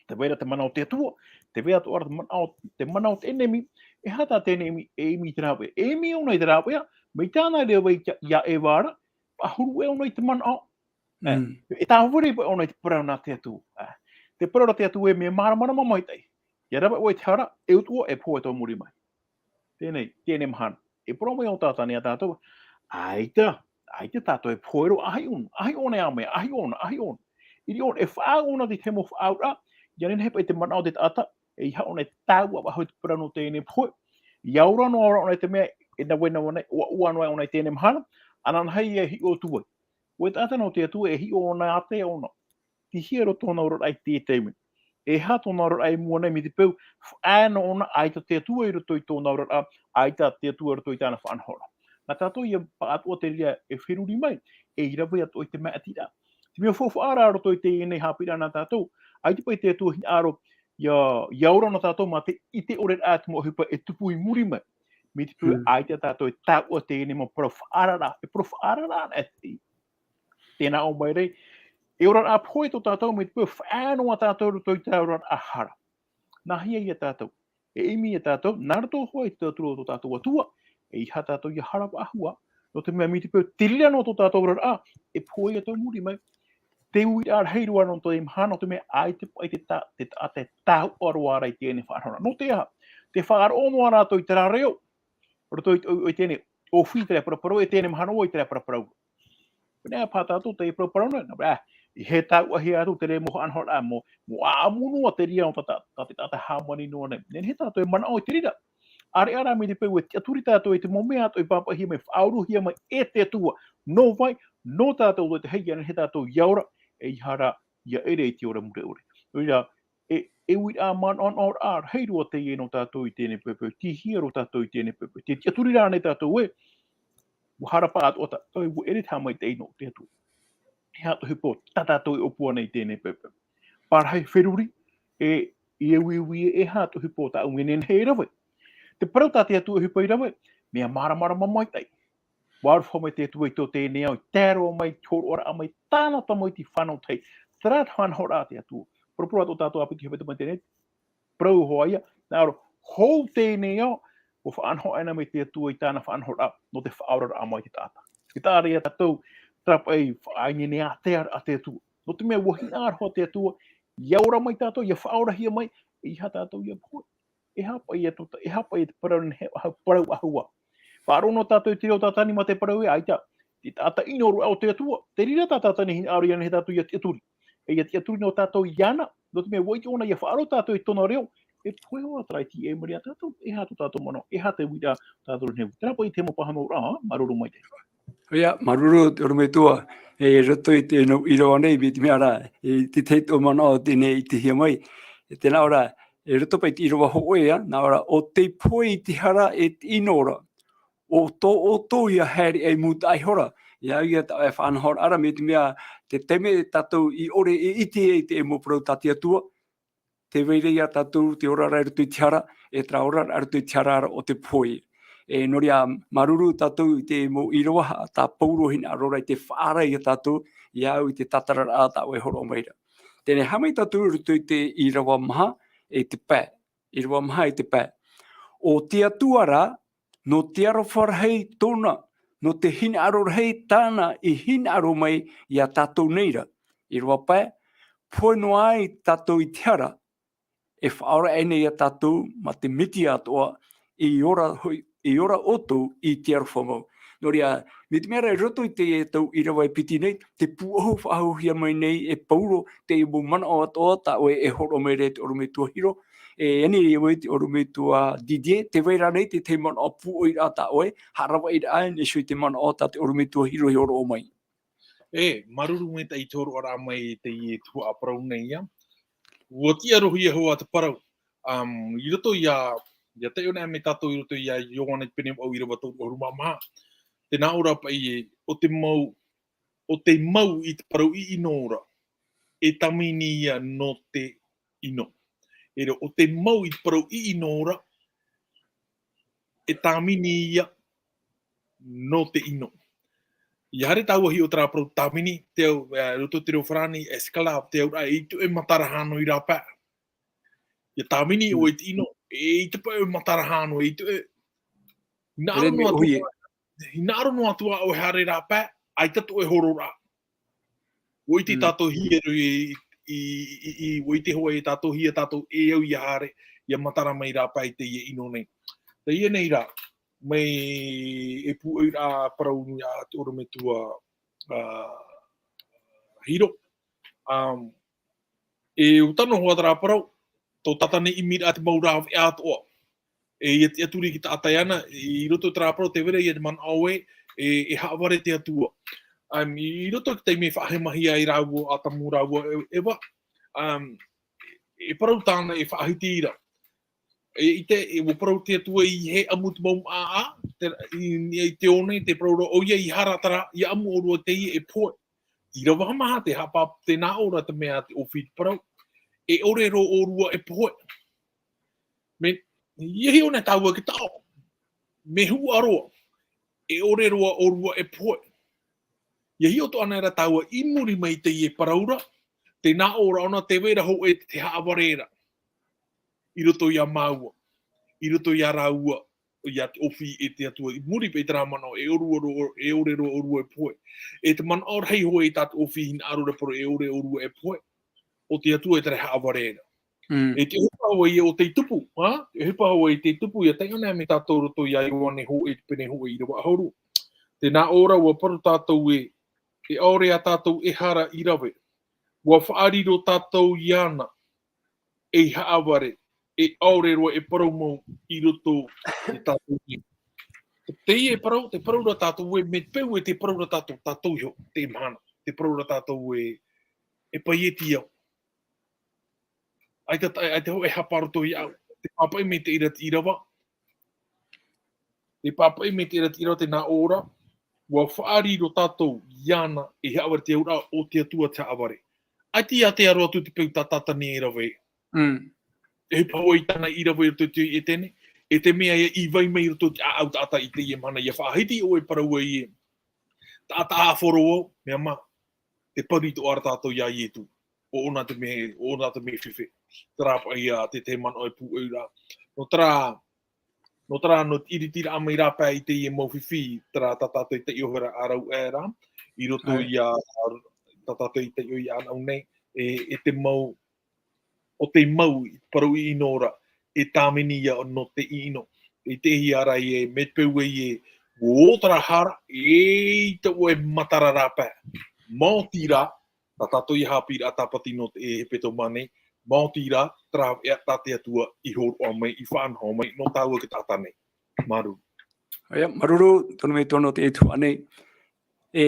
Tē vai ra te mana o te Atua, tē vai atoʻa ra te mana o, te mana o te ʻenemi, e aha tā te ʻenemi e ʻimi i te rāveʻa? E ʻimi ʻōna i te rāveʻa, mai tāna reo vai ia, ia Eva ra, faʻahuru ʻōna i te mana o, e, e tāviri paʻi ʻōna i te parau nā te Atua, e. Tē parau ra te Atua ē, mea māramarama maitaʻi. ʻIa rave ʻoe i te hara, e utuʻa, e pohe tō muri mai. Teie, teie mahana. E parau mai ʻo Tātane ia tātou, ʻaita, ʻaita tātou e pohe roa, ʻaʻahi ʻōna, ʻaʻahi ʻōna ia mea, ʻaʻahi ʻōna, ʻaʻahi ʻōna. I reira ʻōna, e faʻaau ʻōna i te tahi mau faʻaauraʻa, ʻia nehenehe paʻi te manaʻo o te taʻata, e ʻeiaha ʻōna e tāuʻa faʻahou i te parau nō teie nei pohe. ʻIa ora noa ra ʻōna i te mea, e navenave nei, ʻoaʻoa noa ʻōna i teie mahana, ananahi e hiʻo atu ai. ʻO te taʻata nō te Atua e hiʻo ʻōna, ʻātea ʻōna. Tei hea roa tōna oraraʻa i teie taime? E aha tōna oraraʻa i mua nei mai te peu, faʻaea noa ʻōna ʻaita te Atua i roto i tōna oraraʻa, ʻaita te Atua i roto i tāna faʻanahoraʻa. Nā tātou ia pāʻatoʻa te reira e feruri mai, e rave atoʻa i te māʻitiraʻa. Te mea faufaʻa rā roto i teie nei haʻapiʻiraʻa nā tātou, ʻaita paʻi te Atua hinaʻaro, ʻia, ʻia ora nō tātou mā te ʻite ʻore rā te mau ʻohipa e tupu i muri mai. Mai te peu ʻaita tātou e tāuʻa teie nei mau parau faʻaararaʻa, e parau faʻaararaʻa e te Tēnā ʻō mai ra, e oraraʻa pohe tō tātou mai te peu faʻaea noa tātou roto i te oraraʻa hara. Nā hea ia tātou? E ʻimi ia tātou, nā roto hoʻi i te tauturu o tō tātou Atua, e ʻeiaha tātou ʻia hara faʻahou, nō te mea mai te peu, te reira noa tō tātou oraraʻa, e pohe ia tō muri mai. Te uiraʻa rahi roa nō teie mahana, nō te mea ʻaita paʻi te ta-, te taʻata e tāuʻa roa ra i teie nei faʻanahoraʻa. Nō te aha? Tē faʻaroʻo noa rātou i terā reo, roto i, i, i teie nei, ʻōfī terā parapara, e teie nei mahana ʻoe i terā parapara. Pēnā paʻi tātou, teie parapara nei, nā reira, e tāuʻahia atu te reira mau faʻanahoraʻa, mau, mau ʻāʻamu noa te reira o tā, tā, tā te taʻata hāmani noa nei. Nehenehe tātou e manaʻo i te reira. ʻAreʻa rā mai te peu e tiʻaturi tātou i te mau mea atoʻa i pāpaʻihia mai, faʻauruhia mai e te Atua. Nō vai, nō tātou atoʻa te hei, ʻia nehenehe tātou ʻia ora, e ʻeiaha rā, ʻia ʻere i te ora mure ʻore. Nō reira, e, e uiraʻa manaʻonaʻoraʻa rahi roa teie nō tātou i teie nei poʻipoʻi, tei hea roa tātou i teie nei poʻipoʻi. Tē tiʻaturi ra ānei tātou ē, ʻua hara paʻatoʻa tātou, ʻua ʻere te haʻamaitaʻi nō te Atua. E aha te ʻohipa tā tātou e ʻōpua nei i teie nei poʻipoʻi? Pārahi, feruri, e, e uiui, e aha te ʻohipa tāʻu e nehenehe e rave? Te parau tā te Atua e ʻohipa i rave, mea māramarama maitaʻi. ʻUa aroha mai te Atua i tō teie nei ao, i tae roa mai, i te hōroʻaraʻa mai, tāna tamaiti fānau tahi. Terā te faʻanahoraʻa a te Atua. Poroporo atoʻa tātou ʻāpiti hepetoma i teie nei. Parau hoʻi ïa, nā ʻō ra, hou teie nei ao, ʻua faʻanahoraʻa mai te Atua i tāna faʻanahoraʻa, nō te faʻaoraraʻa mai te taʻata. Tē taʻa ra ia tātou, terā paʻi faʻaineine ātea a te Atua. Nō te mea ʻua hinaʻaro te Atua, ʻia ora mai tātou, ʻia faʻaorahia mai, e ʻeiaha tātou ʻia pohe. E aha paʻi ia tō ta-, e aha paʻi ia te parau nei, e aha, parau faʻahou ā. Faʻaroʻo noa tātou i te reo o Tātane mā te parau ē, ʻaita, te taʻata ʻino roa o te Atua. Te reira tā Tātane e hinaʻaro ïa nehenehe tātou ʻia tiʻaturi. E ʻia tiʻaturi noa tātou iāna, nō te mea ʻua ʻite ʻōna ʻia faʻaroʻo tātou i tōna reo, e pohe roa terā i te ʻēmeri ia tātou, e aha tō tātou manaʻo, e aha te uiraʻa tātou nei. Terā paʻi te mau pāhonoraʻa, māuruuru maitaʻi. ʻOia, māuruuru te ʻorometua, e roto i te nau ʻīrava nei, mai te mea ra, e te tahi atoʻa manaʻo tē nā ʻitehia mai, e tē nā ʻō ra, e roto paʻi i te ʻīrava hōʻē ïa, nā ʻō ra, ʻo tei pohe i te hara e te ʻino ra, ʻo tō ʻoutou ïa haere ai mūtaʻa iho ra, ʻia au ïa tāʻu e faʻanahoraʻa ra, mai te mea, te taime tātou i ʻore e ʻite ai i te mau parau tā te Atua, tē vai ra ia tātou te oraraʻa i roto i te hara, e terā oraraʻa i roto i te hara ra ʻo te pohe. E, nō reira, māuruuru tātou i te mau ʻīrava, tā Paulo e hinaʻaro ra i te faʻaara ia tātou, ʻia au i te tātararaʻa tāʻu e hōroʻa mai ra. Teie nei, haere mai tātou i roto i te ʻīrava maha, e te pae. ʻĪrava maha e te pae. ʻO te Atua rā, nō te aroha rahi tōna, nō te hinaʻaro rahi tāna i hinaʻaro mai ia tātou nei ra. ʻĪrava pae, pohe noa ai tātou i te hara, e faʻaora aʻenei ia tātou mā te Mesia atoʻa, i ora hoʻi, i ora ʻoutou i te aroha mau. Nō reira, mai te mea ra i roto i teie tau ʻīrava e piti nei, tē pūʻohu faʻahouhia mai nei e Paulo, teie mau manaʻo atoʻa, tā ʻoe e hōroʻa mai ra e te ʻorometua Hiro, E ani e ʻoe te ʻorometua Didier, tē vai ra nei te tahi manaʻo pūʻoiraʻa tā ʻoe, haʻaravaʻiraʻa e nā iho i te manaʻo tā te ʻorometua Hiro i hōroʻa mai. E, māuruuru maitaʻi i te hōroʻaraʻa mai i teie tuhaʻa parau nei, ʻia. ʻUa tiʻarohia hoʻi te parau. Um, i roto iā, iā taiʻo anaʻe mai tātou i roto iā Ioane pene vaʻu ʻīrava toru ʻahuru mā maha. Tē nā ʻō ra paʻi ē, ʻo te mau, ʻo te mau i te parau ʻiʻino ra, e tāmini ia nō te ʻino. E rā, ʻo te mau i te parau ʻiʻino ra, e tāmini ia nō te ʻino. ʻIa haere tāua i hiʻo terā parau tāmini, te au, e, roto te reo farāni, esclave, te auraʻa, e ʻaita e matara hānere i rāpae. ʻIa tāmini ʻoe i te ʻino, e ʻaita paʻi e matara hānere, e ʻaita e. Hinaʻaro noa atu ā, hinaʻaro noa atu ā ʻoe haere i rāpae, ʻaita tō ʻoe hororaʻa. ʻUa ʻite tātou hia i, i, i, i, ʻua ʻite hoʻi tātou hia tātou e au ʻia haere, ʻia matara mai i rāpae i teie ʻino nei. Teie nei rā, mai e pūʻoiraʻa parau nui a te ʻorometua, a, Hiro. Um, e ʻua tano hoʻi terā parau, tō tātane ʻimiraʻa te mau rāveʻa atoʻa. E ʻia tiʻaturi i te taʻata ʻana, i roto i terā parau tē vai ra ia te manaʻo ē, e, e haʻavare te Atua. Um, i, i roto i te taime faʻahemahia ai rāua, Atamu rāua, e, Eva, um, e parau tāna e faʻahiti ra. E, i te, e, ʻua parau te Atua i hē ʻamu te mau māʻa, te, i, i te one, te parau ra, ʻoia i hara terā, ʻia ʻamu ʻōrua teie e pohe. I rave maha te haʻapāpū, tē nā ʻō ra te mea a te ʻōfī i te parau, e ʻore roa ʻōrua e pohe. Mea, ʻia hiʻo nei tāua i te taʻo. Mea huʻa roa, e ʻore roa ʻōrua e pohe. ʻIa hiʻo atoʻa nei rā tāua i muri mai i teie parau ra, tē nā ʻō ra ʻōna tē vai ra hōʻē te haʻavare ra. I roto iā māua, i roto iā rāua, iā te ʻōfī e te Atua, i muri paʻi i terā manaʻo, e ʻōrua ro-, e ʻore roa ʻōrua e pohe. E te manaʻo rahi hoʻi tā te ʻōfī hinaʻaro ra parau e ʻore ʻōrua e pohe. ʻO te Atua e terā haʻavare ra. Mm. E te ʻohipa hoʻi ē ʻo tei tupu, ha? Te ʻohipa hoʻi tei tupu, ʻia taiʻo anaʻe mai tātou roto iā Ioane hōʻē, pene hōʻē ʻīrava ʻahuru. Tē nā ʻō ra ʻua parau tātou ē, e ʻaore ā tātou e hara i rave. ʻUa faʻariro tātou iāna, ei haʻavare, e ʻaore roa e parau mau i roto i tātou nei. Teie e parau, tē parau ra tātou ē, mea peu ē tē parau ra tātou, tātou iho, te mahana, tē parau ra tātou ē, e paieti au. ʻAita, ʻaita hōʻē hapa roto iāʻu. Tē pāpaʻi mai te reira te ʻīrava. Tē pāpaʻi mai te reira te ʻīrava, tē nā ʻō ra, ʻua faʻariro tātou iāna ei haʻavare, te auraʻa o te Atua te haʻavare. ʻAita ʻia ʻite roa atu te peu tā Tātane e rave. Mm. E ʻohipa hoʻi tāna i rave i roto i te Etene, e te mea ia i vai mai i roto i te ʻāʻau taʻata i teie mahana, ʻia faʻahiti ʻoe e parau ai ē. Taʻata ʻāfaro au, mea mā, te parau atoʻa ra tātou iā Ietu. ʻO ʻōna te mea, ʻo ʻōna te mea fifi. Terā paʻi ia te, te manaʻo e pūʻoiraʻa. Nō terā, nō terā, nō te ʻiritiraʻa mai rāpae i teie mau fifi, terā tā tātou i taiʻo ra ā rāua ra, i roto iā, tā tātou i taiʻo iāna nei, e, e te mau, ʻo te mau, parau ʻiʻino ra, e tāmini ia nō te ʻiʻino. E te hia ra ē, mea peu ē, ʻo terā hara, eʻita ʻoe matara rāpae. Maoti rā, tā tātou ia haʻapiʻiraʻa tāpati nō te hepetoma nei, maoti rā, terā ʻāvaʻe tā te Atua i hōroʻa mai, i faʻanaho mai, nō tāua e taʻata nei. Māuruuru. ʻOia, māuruuru, tonu mai tonu te tuhaʻa nei. E,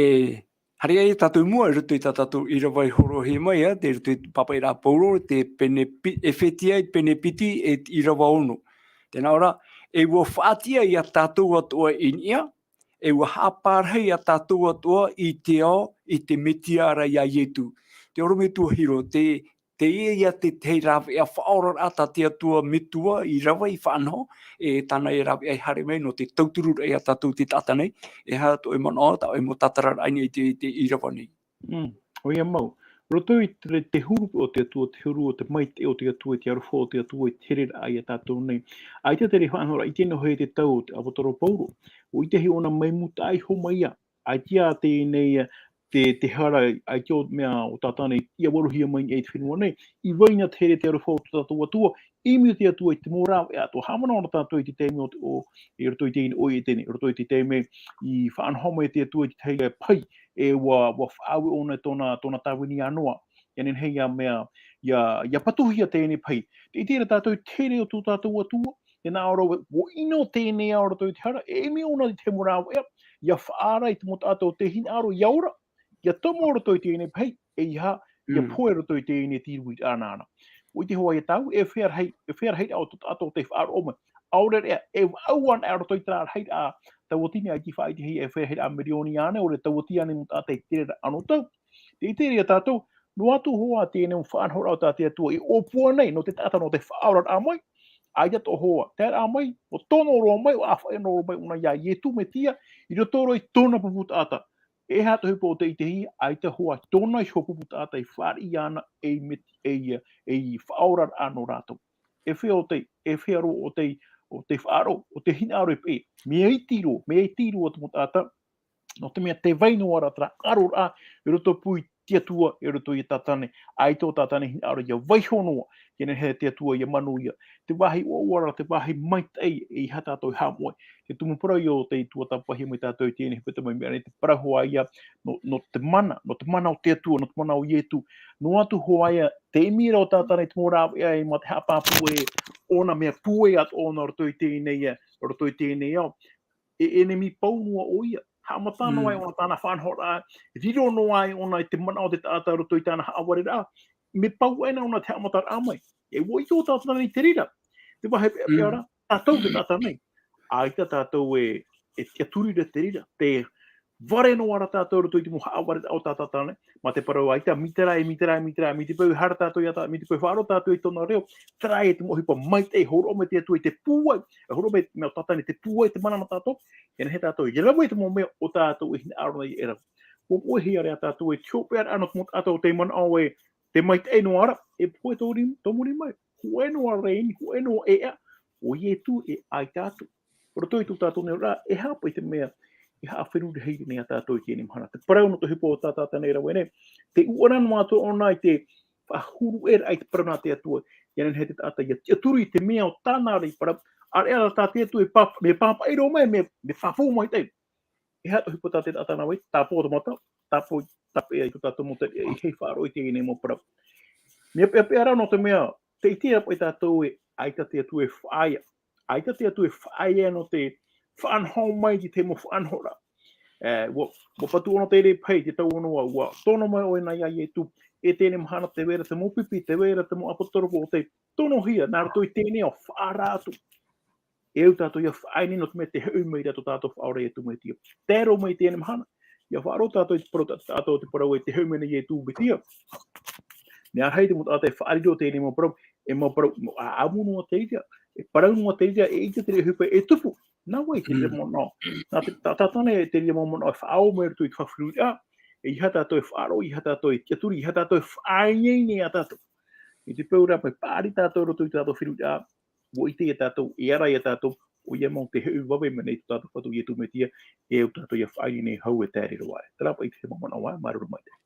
haere ai tātou i mua, i roto i tā tātou ʻīrava i hōroʻahia mai, ā, tei roto i te pāpaʻiraʻa a Paulo, te pene pi-, Efetia i te pene piti, e te ʻīrava ono. Tē nā ʻō ra, e ʻua faʻatiʻa ia tātou atoʻa i niʻa, e ʻua haʻapārahi ia tātou atoʻa i te ao, i te Metia ra iā Ietu. Te ʻorometua Hiro, te, teie ia te, te rāveʻa faʻaoraraʻa tā te Atua Metua i rave i faʻanaho, e tāna e rāveʻa i haere mai nō te tauturu ra ia tātou te taʻata nei, e aha tō ʻoe manaʻo, tā ʻoe mau tātararaʻa i niʻa i te, i te ʻīrava nei. Mm, ʻoia mau. Roto i te, te huru o te Atua, te huru o te maitaʻi o te Atua, i te aroha o te Atua, i te hereraʻa ia tātou nei. ʻAita te reira faʻanahoraʻa, ʻite noa hoʻi te tau o te ʻāpōsetolo Paulo. ʻUa ʻite hoʻi ʻōna mai mua iho mai ia. ʻAita teie nei, te, te hara, ʻaita ʻo mea ʻo Tātane i ʻia varuhia mai i te fenua nei. I vai na te here, te aroha o tō tātou Atua, ʻimi te Atua i te mau rāveʻa atoʻa. Haʻamanaʻo ra tātou i te taime o te, o, i roto i teie nei ʻoire Etene, i roto i te taime i faʻanaho mai te Atua i te tahi pahi, e ʻua, ʻua faʻaue ʻōna i tōna, tōna tāvini iā Noa. ʻIa nehenehe ia mea, ia, ia patuhia teie nei pahi. Tē ʻite ra tātou i te here o tō tātou Atua, tē nā ʻō ra ē, ʻua ʻino teie nei ao i roto i te hara, e ʻimi ʻōna i te mau rāveʻa, ia faʻaara i te mau taʻata o te hinaʻaro, ia ora, ia tomo i roto i teie nei pahi, ʻeiaha, ia Mm. pohe i roto i teie nei tīruiraʻa nāna. ʻUa ʻite hoʻi tātou, e fērahi, e fērahi rā ʻo tō tātou te faʻaroʻo mai. ʻAore rā, e vaʻu anaʻe i roto i terā rahiraʻa, tauatini ʻaita i faʻaʻitehia e fērahi rā mirioni ānei, ʻaore tauatini ānei mau taʻata i terā anotau. Tē ʻite ra tātou, noa atu hoʻi teie nei mau faʻanahoraʻa tā te Atua i ʻōpua nei, nō te taʻata, nō te faʻaoraraʻa mai, ʻaita atoʻa hoʻi, terā mai, ʻua tono roa mai, ʻua ʻāfaʻi noa roa mai ʻōna ia Ietu Metia, i roto roa i tōna pupu taʻata. E aha te ʻohipa o tei ʻitehia, ʻaita hoʻi tōna iho pupu taʻata i fāriʻi iāna ei Met-, ei, ei faʻaoraraʻa nō rātou. E fea ʻo tei, e fea roa ʻo tei, ʻo tei faʻaroʻo, ʻo tei hinaʻaro i peʻe. Mea iti roa, mea iti roa te mau taʻata, nō te mea tē vai noa ra terā ʻaroraʻa, i roto pū i te Atua, i roto ia Tātane, ʻaita ʻo Tātane hinaʻaro ia vaiiho noa, ʻia nehenehe te Atua ia manuia. Te vāhi ʻoaʻoa ra, te vāhi maitaʻi, ʻeiaha tātou e haʻamoʻe. Te tumu parau ïa ʻo tei tuatāpapahia mai tātou i teie nei hepetoma, mea nei te parau hoʻi ïa, nō, nō te mana, nō te mana o te Atua, nō te mana o Ietu. Noa atu hoʻi ïa, tē ʻimi ra ʻo Tātane i te mau rāveʻa ē, mā te haʻapāpū ē, ʻōna mea pūai atoʻa ʻōna i roto i teie nei, i roto i teie nei ao. E ʻenemi pau noa ʻoia. Haʻamata noa ai Mm. ʻōna tāna faʻanahoraʻa, riro noa ai ʻōna i te manaʻo o te taʻata i roto i tāna haʻavareraʻa, mea pau aʻena ʻōna te haʻamataraʻa mai. E ʻua ʻite ʻo Tātane i te reira. Te vāhi peʻapeʻa Mm. ra, tātou te taʻata nei. ʻAita tātou e, e tiʻaturi ra te reira, tē vare noa ra tātou i roto i te mau haʻavareraʻa o tā Tātane, mā te parau ʻaita, mai te reira, mai te reira, mai te reira, mai te peu e haere tātou ia tā, mai te peu e faʻaroʻo tātou i tōna reo, terā e te mau ʻohipa maitaʻi, hōroʻa mai te Atua i te pūai, hōroʻa mai, mai ʻo Tātane te pūai, te mana nō tātou, ʻia nehenehe tātou, ʻia rave i te mau mea ʻo tātou e hinaʻaro nei e rave. ʻUa moʻehia ra tātou e te hopeʻaraʻa nō te mau taʻata ʻo tei manaʻo ē, te maitaʻi noa ra, e pohe tō ri-, tō muri mai. Hōʻē noa ra ʻeni, hōʻē noa ʻēʻa, ʻo Ietu e ʻaita atu. Roto i tō tātou nei oraraʻa, e aha paʻi te mea, e haʻaferuriraʻa nei ia tātou i teie nei mahana. Te parau nō te ʻohipa o tā Tātane e rave nei, tē ʻuʻana noa atu ʻōna i te faʻahuru ʻē ra i te parau nā te Atua, ʻia nehenehe te taʻata ʻia tiʻaturi i te mea ʻo tāna ra i parau, ʻāreʻa rā tā te Atua e pāp-, mea pāpaʻi roa mai, mea, mea faʻaʻite mai. E aha te ʻohipa tā te taʻata nā vai, tāpō te mata, tāpō, tāpeʻa i tō tātou mau tere, e hei faʻaroʻo i teie nei mau parau. Mea peʻapeʻa rā nō te mea, tē ʻite ra paʻi tātou ē, ʻaita te Atua e faʻaea. ʻAita te Atua e faʻaea nō te faʻanaho mai i te mau faʻanahoraʻa. E, ʻua, ʻua patu ʻōna te reira pahi, te tau ʻōna, ʻua tono mai ʻoia nā ia Ietu, e teie nei mahana tē vai ra te mau pipi, tē vai ra te mau ʻāpōsetolo ʻo tei tonohia, nā roto i teie nei ao faʻaara atu. E au tātou ʻia faʻaʻite nō te mea tē hoʻi mai ra tō tātou Faʻaora Ietu Metia. Tae roa mai i teie nei mahana, ʻia faʻaroʻo tātou i te parau, tā-, tātou te parau ē tē hoʻi mai nei Ietu Metia. Mea rahi te mau taʻata e faʻariro i teie nei mau parau, e mau parau, mau ʻāʻamu noa te reira, e parau noa te reira, e ʻaita te reira ʻohipa e tupu. Nā vai te reira Mm. manaʻo. Nā te, tā, Tātane te reira mau manaʻo e faʻaō mai roto i te faʻaferuriraʻa, ʻeiaha tātou e faʻaroʻo, ʻeiaha tātou e tiʻaturi, ʻeiaha tātou e faʻaineine ia tātou. I te peu rā, mai paʻari tātou roto i tā tātou feruriraʻa, ʻua ʻite ia tātou, e ara ia tātou, ʻoia mau te hoʻi vave mai nei tō tātou Fatu Ietu Metia, e au tātou ʻia faʻaineine hau e tae roa aʻe. Terā paʻi te mau manaʻo ē, māuruuru maitaʻi.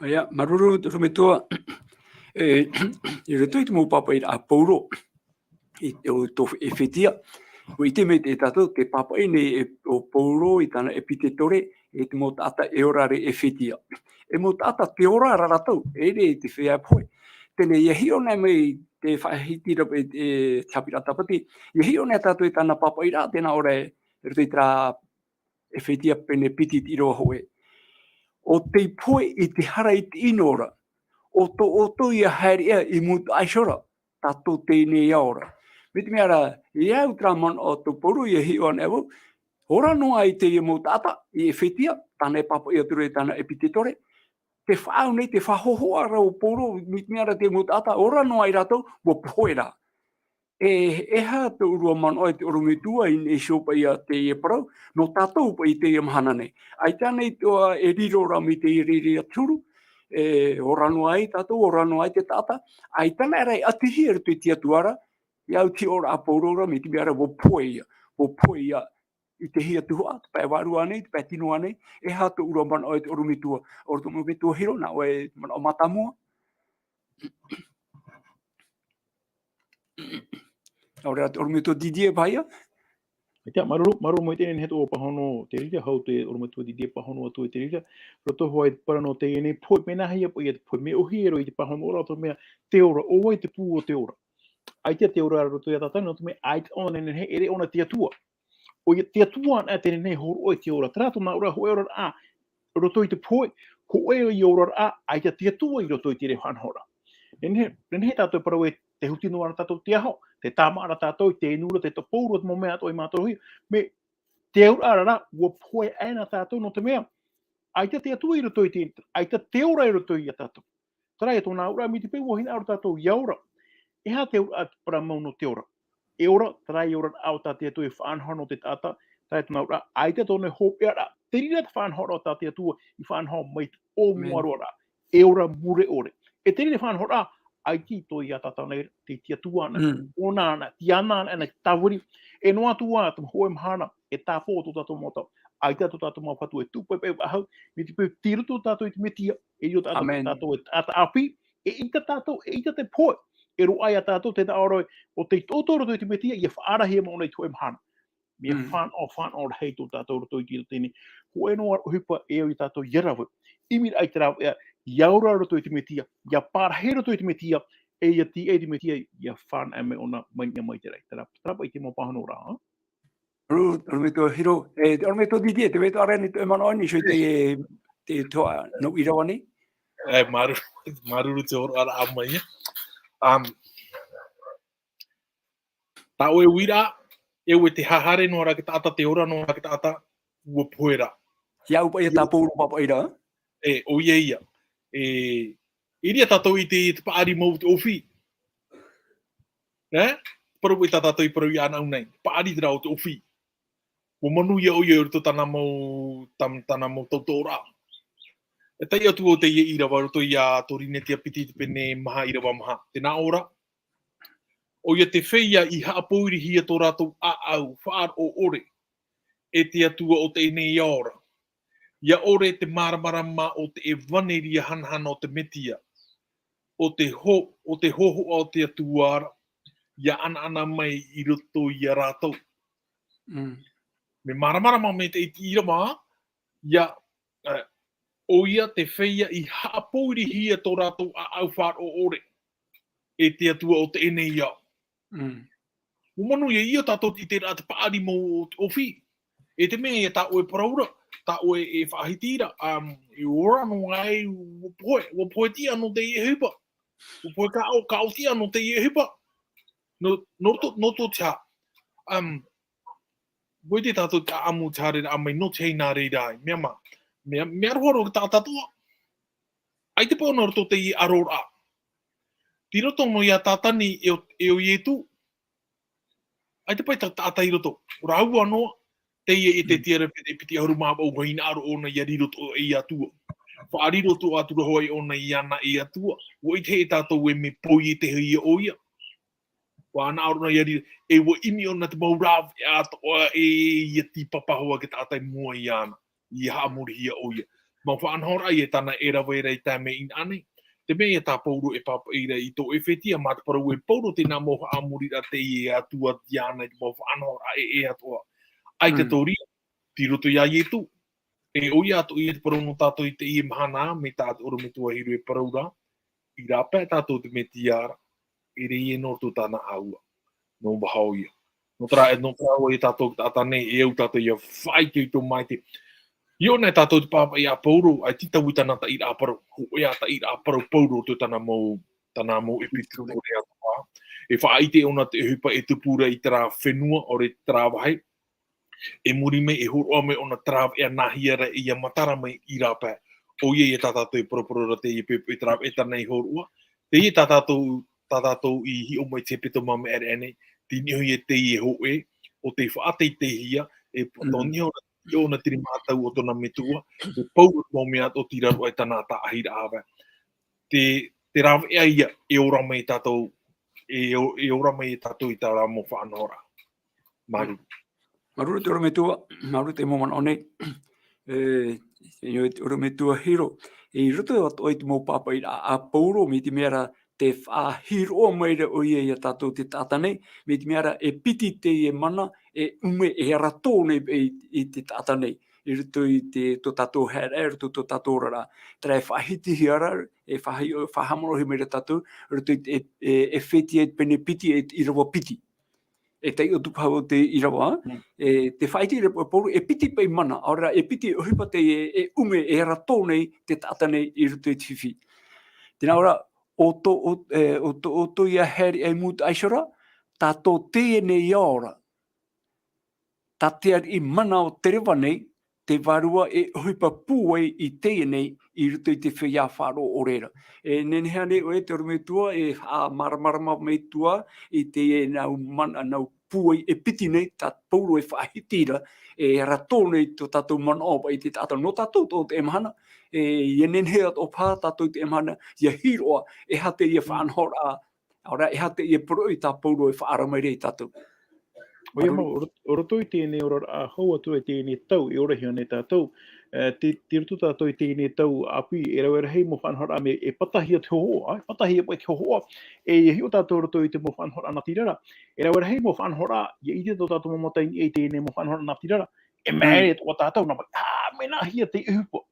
ʻOia, māuruuru, te ʻorometua, e, i roto i te mau pāpaʻiraʻa a Paulo, i, ʻo, tō Efetia, ʻua ʻite mai te tātou, te pāpaʻi nei e, ʻo Paulo i tāna ʻepitetore, e te mau taʻata e ora ra i Efetia. E mau taʻata tē ora ra rātou, e ʻere i te feiā pohe. Teie nei, ʻia hiʻo nei mai te faʻahiti ra, e, e, te haʻapiʻiraʻa Tāpati, ʻia hiʻo nei tātou i tāna pāpaʻiraʻa, tē nā ʻō ra ē, i roto i terā Efetia pene piti i te ʻīrava hōʻē. ʻO tei pohe i te hara i te ʻino ra, ʻo tō ʻoutou ʻia haere ʻia i mūtaʻa iho ra, tātou teie nei ao ra. Mai te mea rā, ʻia au terā manaʻo tō Paulo, ʻia hiʻo anaʻe vau, ora noa ai teie mau taʻata, i Efetia, tāna e pāpaʻi atu ra i tāna ʻepitetore, tē faʻaau nei, tē faʻahōhoʻa ra ʻo Paulo, mai te mea rā te mau taʻata, ora noa ai rātou, ʻua pohe rā. E, e aha tō ʻōrua manaʻo e te ʻorometua i niʻa iho paʻi i teie parau, nō tātou paʻi i teie mahana nei. ʻAita nei te, e riro ra mai teie reira te huru, e ora noa ai tātou, ora noa ai te taʻata, ʻaita nei rā e ʻatihia i roto i te Atua ra, ʻia au te hiʻoraʻa a Paulo ra, mai te mea rā ʻua pohe ïa, ʻua pohe ïa, i te hia tuhaʻa, te pae vārua nei, te pae tino nei, e aha tō ʻōrua manaʻo e te ʻorometua, ʻo te ʻorometua Hiro, nā ʻoe manaʻo mātāmua. ʻAore rā te ʻorometua Didier paʻi. ʻAita, māuruuru, māuruuru maitaʻi e nehenehe atoʻa pāhono te reira, hou te ʻorometua Didier e pāhono atu i te reira. Roto hoʻi i te parau nō teie nei pohe, mea nāhea paʻi ia te pohe, mea ʻohie roa i te pāhonoraʻa o te mea, te ora, ʻo vai te pū o te ora. ʻAita te ora roto ia tātou, nō te mea, ʻaita ʻōna e nehenehe, ʻeʻere ʻōna te Atua. ʻOia, te Atua anaʻe tē nehenehe e hōroʻa i te ora. Terā tōna auraʻa, hōʻē auraʻa, roto i te pohe, hōʻē ia auraʻa, ʻaita te Atua i roto i te reira faʻanahoraʻa. E nehenehe, e nehenehe tātou e parau ē, tē huti noa ra tātou i te aho, tē tāmā ra tātou i te inu ra, tē topa ra te mau mea atoʻa i mātauhia. Mea, te auraʻa ra, ʻua pohe aʻena tātou nō te mea, ʻaita te Atua i roto i te, ʻaita te ora i roto ia tātou. Terā ia tōna auraʻa, mai te peu ʻua hinaʻaro tātou ʻia ora. E aha te auraʻa, te parau mau nō te ora? E ora, terā ia oraraʻa o tā te Atua i faʻanaho nō te taʻata, terā ia tōna auraʻa, ʻaita tōna hopeʻaraʻa. Te reira te faʻanahoraʻa o tā te Atua i faʻanaho mai te ʻōmuaraʻa. E ora mure ʻore. E te reira te faʻanahoraʻa, ʻaita i tō ia tātou nei, te, te Atua anaʻe. Mm. ʻŌna anaʻe, tiʻa anaʻe, ʻana te tāviri. E noa atu ā, te hōʻē mahana, e tāpō tō tātou mau taʻata. ʻAita tō tātou mau Fatu e tūpaepae faʻahou, mai te peu tei roto tātou i te Metia, e riro tātou, Amen. Tātou e taʻata ʻāpī, eʻita tātou, eʻita te pohe, e roaʻa ia tātou, tē nā ʻō ra, ʻo tei toʻotoʻo roto i te Metia, ʻia faʻaarahia mau nei i te hōʻē mahana. Mea Mm. fānaʻo, fānaʻo rahi tō tātou roto i te reira teie nei. Hōʻē noa ʻohipa e au ia tātou ʻia rave. ʻImiraʻa i te rāveʻa, ʻia ora roto i te Metia, ʻia pārahi roto i te Metia, e ʻia tīaʻi i te Metia, ʻia fānaʻo mai ʻōna, mai niʻa mai te raʻi. Terā, terā paʻi te mau pāhonoraʻa, ā? Ru-, ʻorometua Hiro, e, ʻorometua Didier, tē vai atoʻa ra ānei tō ʻoe manaʻo i niʻa i te, te, te toa nō ʻīrava nei? E, māuruuru, māuruuru te hōroʻaraʻa mai, ē. Um, tā ʻoe uiraʻa, e ʻua tē haere noa ra te taʻata, tē ora noa ra te taʻata, ʻua pohe ra. Ia au paʻi ia tāpō ra, pāpaʻi ra. E, ʻoia ia. E, i reira tātou i te, te paʻari mau o te ʻōfī. Nē? Parau i tā tātou i parau iāna ʻānei. Paʻari terā o te ʻōfī. ʻUa manuia ʻoia i roto tāna mau, tam-, tāna mau tautooraʻa. E tae atu ʻo teie ʻīrava roto ia Korinetia piti te pene maha ʻīrava maha. Tē nā ʻō ra, ʻoia te feiā i haʻapōirihia tō rātou ʻāʻau faʻaroʻo ʻore, e te Atua o teie nei ao ra. ʻIa ʻore te māramarama o te ʻevaneria hanahana o te Metia, ʻo te ho-, ʻo te hōhoʻa o te Atua ra, ʻia ʻanaʻana mai i roto ia rātou. Mm. Mea māramarama mai te iti ʻīrava, ʻia, eh, ʻoia te feiā i haʻapōirihia tō rātou ʻāʻau faʻaroʻo ʻore, e te Atua o teie nei ao. Mm. ʻUa manuia ia tātou i terā te paʻari mau o te ʻōfī. E te mea ia tā ʻoe e parau ra, tā ʻoe e faʻahiti ra, um, e ora noa ai, ʻua pohe, ʻua pohe tiʻa nō teie ʻohipa. ʻUa pohe kaʻao, kaʻao tiʻa nō teie ʻohipa. Nō, nō roto, nō roto te aha. Um, ʻUa ʻite tātou te ʻāʻamu te haereraʻa mai nō te hinaʻaro ra. Mea mā, mea, mea aroha roa te taʻata atoʻa. ʻAita paʻi ʻōna roto teie aroraʻa. Tei roto noa ia Tātani e ʻo, e ʻo Ietu. ʻAita paʻi ta-, taʻata i roto. Rāua noa, teie e te Mm. tiare piti, piti ʻahuru mā vaʻu, ʻua hinaʻaro ʻōna ʻia riro atoʻa ei Atua. Faʻariro atoʻa atu ra hoʻi ʻōna iāna ei Atua. ʻUa ʻite e tātou ē mea poiete hoʻi ʻoia. ʻUa hinaʻaro ʻōna ʻia riro, e ʻua ʻimi ʻōna te mau rāveʻa atoʻa e, ʻia tīpapa hoʻi te taʻata i mua iāna, ʻia haʻamorihia ʻoia. Mau faʻanahoraʻa ia tāna e rave ra i tae mai i ʻō nei. Te mea ia tā Pauro e pāpaʻi ra i tō ʻEfetia, mā te parau ē Pauro, tēnā mau haʻamoriraʻa teie e Atua iāna i te mau faʻanahoraʻa ʻē, ʻē atoʻa. ʻAita Mm. tō reira, tei roto ia Ietu. E ʻoia atoʻa ia te parau nō tātou i teie mahana, mai tā te ʻorometua Hiro e parau ra, i rāpae tātou te Metia ra, ʻeʻere ïa nō roto tāna ʻāua. Nō vaha ʻoia. Nō terā, nō terā ʻoia tātou, taʻata nei, e au tātou ʻia faʻaitoito maitaʻi. ʻIa ʻōna e tātou te pāpaʻi a Pauro, ʻaita i taui tāna taʻiraʻa parau, hōʻē ā taʻiraʻa parau Pauro tō tāna mau, tāna mau ʻepitolo ʻore atoʻa. E faʻaʻite ʻōna te ʻohipa e tupu ra i terā fenua, ʻaore terā vāhi. E muri mai, e hōroʻa mai ʻōna te rāveʻa nāhea ra ʻia matara mai i rāpae. ʻOia ïa tā tātou e paraparau ra teie poʻipoʻi, te rāveʻa tāna i hōroʻa. Teie tā tātou, tā tātou i hiʻo mai i te hepetoma maʻere aʻe nei, tei niʻa hoʻi ïa teie hōʻē, ʻo tei faʻateiteihia, e Mm. tō niʻa ʻōna, i ʻōna te rima ʻatau o tōna metua, e pau te mau mea atoʻa tei raro aʻe i tāna tāʻahiraʻa ʻāvae. Te, te rāveʻa ïa, e ora mai tātou, e o-, e ora mai tātou i terā mau faʻanahoraʻa. Māuruuru. Māuruuru te ʻorometua, māuruuru te mau manaʻo nei. E, e, te ʻorometua Hiro, i roto atoʻa i te mau pāpaʻiraʻa a Pauro, mai te mea ra, e faʻahiroʻa mai ra ʻoia ia tātou te taʻata nei, mai te mea ra e piti teie mana, e ʻume, e ara tō nei i, i te taʻata nei, i roto i te, tō tātou haere, i roto i tō tātou oraraʻa. Terā e faʻahitihia ra, e faʻahi-, faʻahaʻamanaʻohia mai ra tātou, i roto i te, e, e, e fētiʻi pene piti, e, ʻīrava piti. E taiʻo atu paha o te ʻīrava, Mm. e, te faʻahiti ra Pauro, e piti paʻi mana, ʻaore rā, e piti ʻohipa teie, e, e ʻume, e ara tō nei te taʻata nei i roto i te fifi. Tēnā ora, ʻo tō, ʻo, e, ʻo tō, ʻo tō ia haere ai mūtaʻa iho ra, tā tō teie nei ao ra. Tā te ariʻi mana o te reva nei, te vārua e ʻohipa pūai i teie nei, i roto i te feiā faʻaroʻo ʻore ra. E nehenehe ānei ʻoe te ʻorometua, e faʻamāramarama mai atu ā, i teie nau mana, nau pūai e piti nei, tā Pauro e faʻahiti ra, e ara tō nei tō tātou manaʻo paʻi i te taʻata nō tātou tō teie mahana, e, ʻia nehenehe atoʻa paha tātou i teie mahana, ʻia hiroʻa, e aha teie Mm. faʻanahoraʻa, ʻaore rā, e aha teie poroʻi tā Pauro e faʻaara mai ra ia tātou. ʻOia Maruri. mau, ro-, roto i teie nei oraraʻa hou atu i teie nei tau, e orahia nei tātou, e, te, tei roto tātou i teie nei tau ʻāpī, e rave rahi mau faʻanahoraʻa mea, e patahia te hōhoʻa, e patahia paʻi te hōhoʻa, e, ʻia hiʻo tātou roto i te mau faʻanahoraʻa natirara, e rave rahi mau faʻanahoraʻa, ʻia ʻite tō tātou mau mata i teie nei mau faʻanahoraʻa natirara, e Mm. maere atoʻa tātou, nā paʻi, ā, mea nāhea te ʻohipa.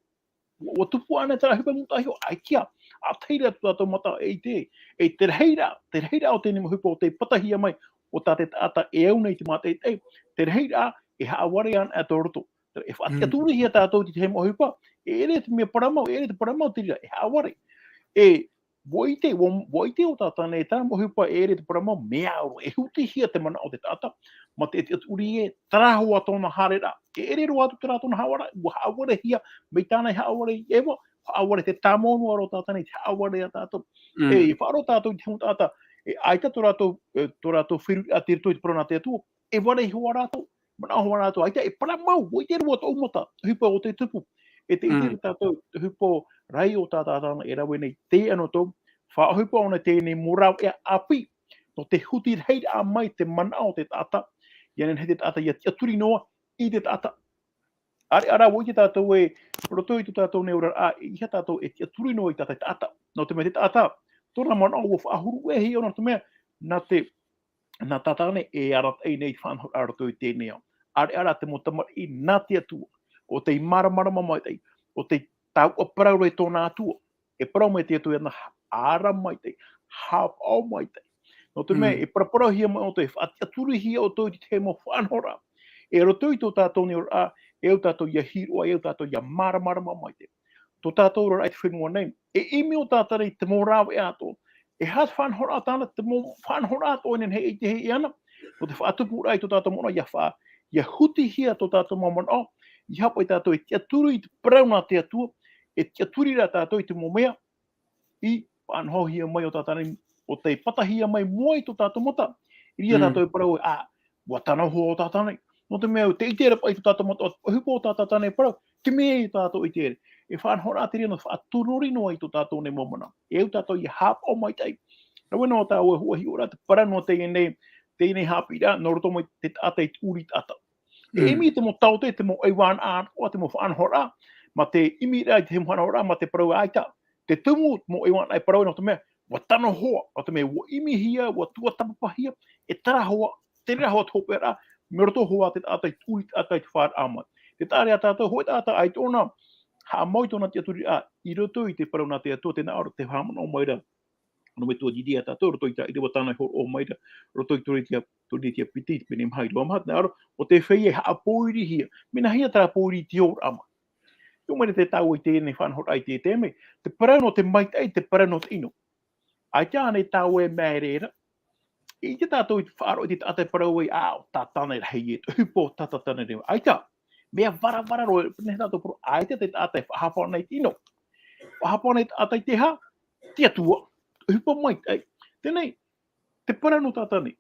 Ua, ua tupu ānei terā ʻohipa i mūtaʻa iho, ʻaita, ʻa tahi ra tō tātou mata e ʻite, e te rahiraʻa, te rahiraʻa o teie mau ʻohipa ʻo tei patahia mai, ʻo tā te taʻata e au nei i te mātaʻitaʻi, te rahiraʻa e haʻavare ana tō roto. E faʻatiʻaturihia Mm. tātou i te tahi mau ʻohipa, e ʻere te mea parau mau, e ʻere te parau mau te reira, e haʻavare. E, ua ʻite, ua, ua ʻite ʻo tātou nei terā mau ʻohipa e ʻere te parau mau, mea au, e hutihia te manaʻo o te taʻata, mā te, te tiʻaturi ē, terā hoʻi tōna haereraʻa. E ʻere roa atu terā tōna haereraʻa, ua haʻavarehia, mai tāna i haʻavare i Eva, haʻavare te tāmau noa roa o tātou nei, te haʻavare ia tātou. Mm. E, e faʻaroʻo tātou i te mau taʻata, e, ʻaita tō rātou, e, tō rātou feruriraʻa tei roto i te parau nā te Atua, e vare iho ā rātou, manaʻo iho ā rātou, ʻaita, e parau mau, ua ʻite roa tōʻu mata, ʻohipa ʻo tei tupu. E te ʻite Mm. ra tātou, te ʻohipa rahi o tā tātou e rave nei, teie anotau, faʻaʻohipa ʻōna teie nei mau rāveʻa ʻāpī, nō te huti rahiraʻa mai te manaʻo o te taʻata, ʻia nehenehe te taʻata ʻia tiʻaturi noa i te taʻata. ʻĀreʻa rā, ua ʻite tātou ē, roto i tō tātou nei oraraʻa, ʻeiaha tātou e tiʻaturi noa i tā te taʻata. Nō te mea te taʻata, tōna manaʻo ua faʻahuru ʻē hia ʻōna, nō te mea, nā te, nā tātou nei e arataʻi nei i te faʻanahoraʻa roto i teie nei ao. ʻĀreʻa rā te mau tamariʻi nā te Atua, ʻo tei māramarama maitaʻi, ʻo tei taua parau ra i tōna Atua. E parau mai te Atua iāna, ara maitaʻi, haʻapaʻo maitaʻi. Nō te mea, Mm. e paraparauhia mai ʻoutou, e faʻatiʻaturihia ʻoutou i te tahi mau faʻanahoraʻa. E roto i tō tātou nei oraraʻa, e au tātou ʻia hiroʻa, e au tātou ʻia māramarama maitaʻi. Tō tātou oraraʻa i te fenua nei, e ʻimi ʻo tātou nei i te mau rāveʻa atoʻa. E aha te faʻanahoraʻa tāna, te mau faʻanahoraʻa atoʻa e nehenehe e ʻitehia iāna, nō te faʻatupuraʻa i tō tātou manaʻo, ʻia fa-, ʻia hutihia tō tātou mau manaʻo, ʻeiaha paʻi tātou e tiʻaturi i te parau nā te Atua, e tiʻaturi rā tātou i te mau mea, i faʻanahohia mai ʻo tātou nei, ʻo tei patahia mai mua i tō tātou mata. I reira Mm. tātou e parau, ā, ua tano hoʻi ʻo tātou nei. Nō te mea, tē ʻite ra paʻi tō tātou mata, ʻohipa ʻo tā tātou nei parau, te mea ia tātou e ʻite ra. E faʻanahoraʻa te reira nō te faʻaturori noa i tō tātou nei mau manaʻo. E au tātou ʻia haʻapaʻo maitaʻi. Rave noa tāua e hōʻē hiʻoraʻa, te parau nō teie nei, teie nei haʻapiʻiraʻa, nō roto mai te taʻata i te ʻūrī taʻata. E Mm. ʻimi te mau taote, te mau ʻaivānaʻa atoʻa, te mau faʻanahoraʻa, mā te ʻimiraʻa i te mau faʻanahoraʻa, mā te parau ʻaita. Te tumu, te mau ʻaivānaʻa e parau nō te mea, ua tano hoʻi, nō te mea, ua ʻimihia, ua tuatāpapahia, e terā hoʻi, te reira hoʻi te hopeʻaraʻa, mai roto hoʻi te taʻata i te ʻūrī taʻata i te fāriʻi mai. Te taʻa ra tātou, hōʻē taʻata ʻaita ʻōna, haʻamau i tōna tiʻaturiraʻa, i roto i te parau nā te Atua, tē nā ʻō ra te haʻamanaʻo mai ra. ʻOrometua Didia tātou, roto i tā ʻīrava tāna i hōroʻa mai ra, roto i Tōrētia, Tōrētia piti, pene maha ʻīrava maha, tē nā ʻō ra, ʻo te feiā e haʻapōirihia, mea nāhea terā pōiri i te ora mai. Tē ʻite ra tātou i teie nei faʻanahoraʻa i te taime, te parau nō te maitaʻi, te parau nō te ʻino. ʻAita ānei tāua e maere ra, i te tātou i te faʻaroʻo i te taʻata e parau ai, ā, ʻo tātou nei rahi ē, te ʻohipa ʻo tātou nei. ʻAita, mea varavara roa, nehenehe tātou e parau, ʻaita te taʻata e faʻahapa nei i te ʻino. Faʻahapa nei te taʻata i te aha? Te Atua. ʻOhipa maitaʻi. Teie nei, te parau nō tātou nei.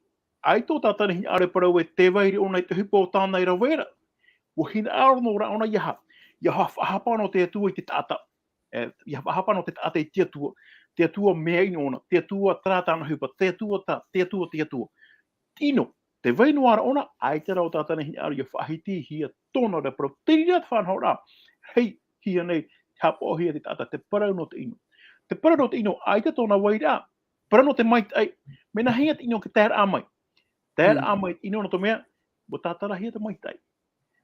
ʻAita ʻo tātou nei hinaʻaro e parau ē tē vai ra ʻōna i te ʻohipa ʻo tāna i rave ra. Ua hinaʻaro noa ra ʻōna ʻia aha? ʻIa ha-, faʻahapa nō te Atua i te taʻata. E, ʻia faʻahapa nō te taʻata i te Atua. Te Atua mea ʻino ʻōna. Te Atua terā tāna ʻohipa. Te Atua tā, te Atua, te Atua. Te ʻino, tē vai noa ra ʻōna, ʻaita rā ʻo tātou nei hinaʻaro ʻia faʻahitihia tōna ra parau. Te reira te faʻanahoraʻa. Hei, hia nei, haʻapaʻohia te taʻata, te parau nō te ʻino. Te parau nō te ʻino, ʻaita tōna vairaʻa, parau nō te maitaʻi, mea nāhea te ʻino e taeraʻa mai? Taeraʻa mai te ʻino nō te mea, ʻua tātarahia te maitaʻi.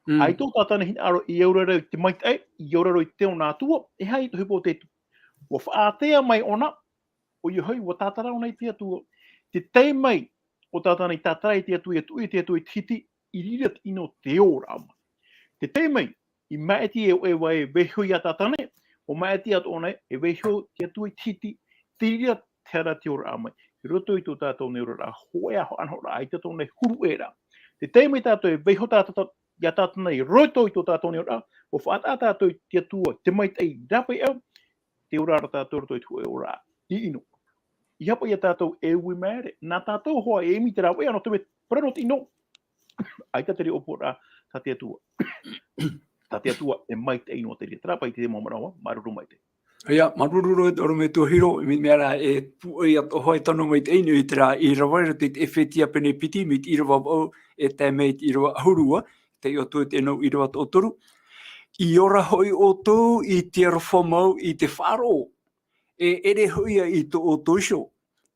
ʻAita ʻo Tātane e hinaʻaro i auraro i te maitaʻi, i auraro i te ʻohipa o te Atua, e aha te ʻohipa o te Atua? ʻUa faʻaātea mai ʻōna, ʻoia hoʻi, ʻua tātara ʻōna i te Atua. Te tae mai ʻo Tātane i tātara i te Atua, ʻia tuʻu i te Atua i te hiti, i reira te ʻino te ora mai. Te tae mai, i maʻiti e ʻo Eva e vaiiho ia Tātane, ʻua maʻiti atoʻa ʻōna e vaiiho te Atua i te hiti, te reira te hara te ora mai. I roto i tō tātou nei oraraʻa, hōʻē anahoraʻa, ʻaita tōna e huru ʻē ra. Te tae mai tātou e vaiiho tātou, ia Tātane i roto i tō tātou nei oraraʻa, ʻua faʻataʻa tātou i te Atua, te maitaʻi rāveʻa, te ora ra tātou i roto i te hōʻē ora i ʻino. ʻIa haʻapaʻo ia tātou e ui maere, nā tātou hoʻi e ʻimi i te rāveʻa, nō te mea parau nō te ʻino, ʻaita te reira ʻōpuaraʻa tā te Atua. Tā te Atua e maitaʻi noa te reira. Terā paʻi te mau manaʻo, māuruuru maitaʻi. ʻOia, māuruuru roa e te ʻorometua Hiro, i mea rā e pūʻoi atoʻa hoʻi tano maitaʻi i terā ʻīrava i roto i te Efetia pene piti, mai te ʻīrava vaʻu e tae mai i te ʻīrava ʻahuru ua, tei ʻō atu i te nau ʻīrava toʻotoru. I ora hoʻi ʻoutou i te aroha mau i te faʻaroʻo, e ʻere hoʻi ia i tō ʻoutou iho,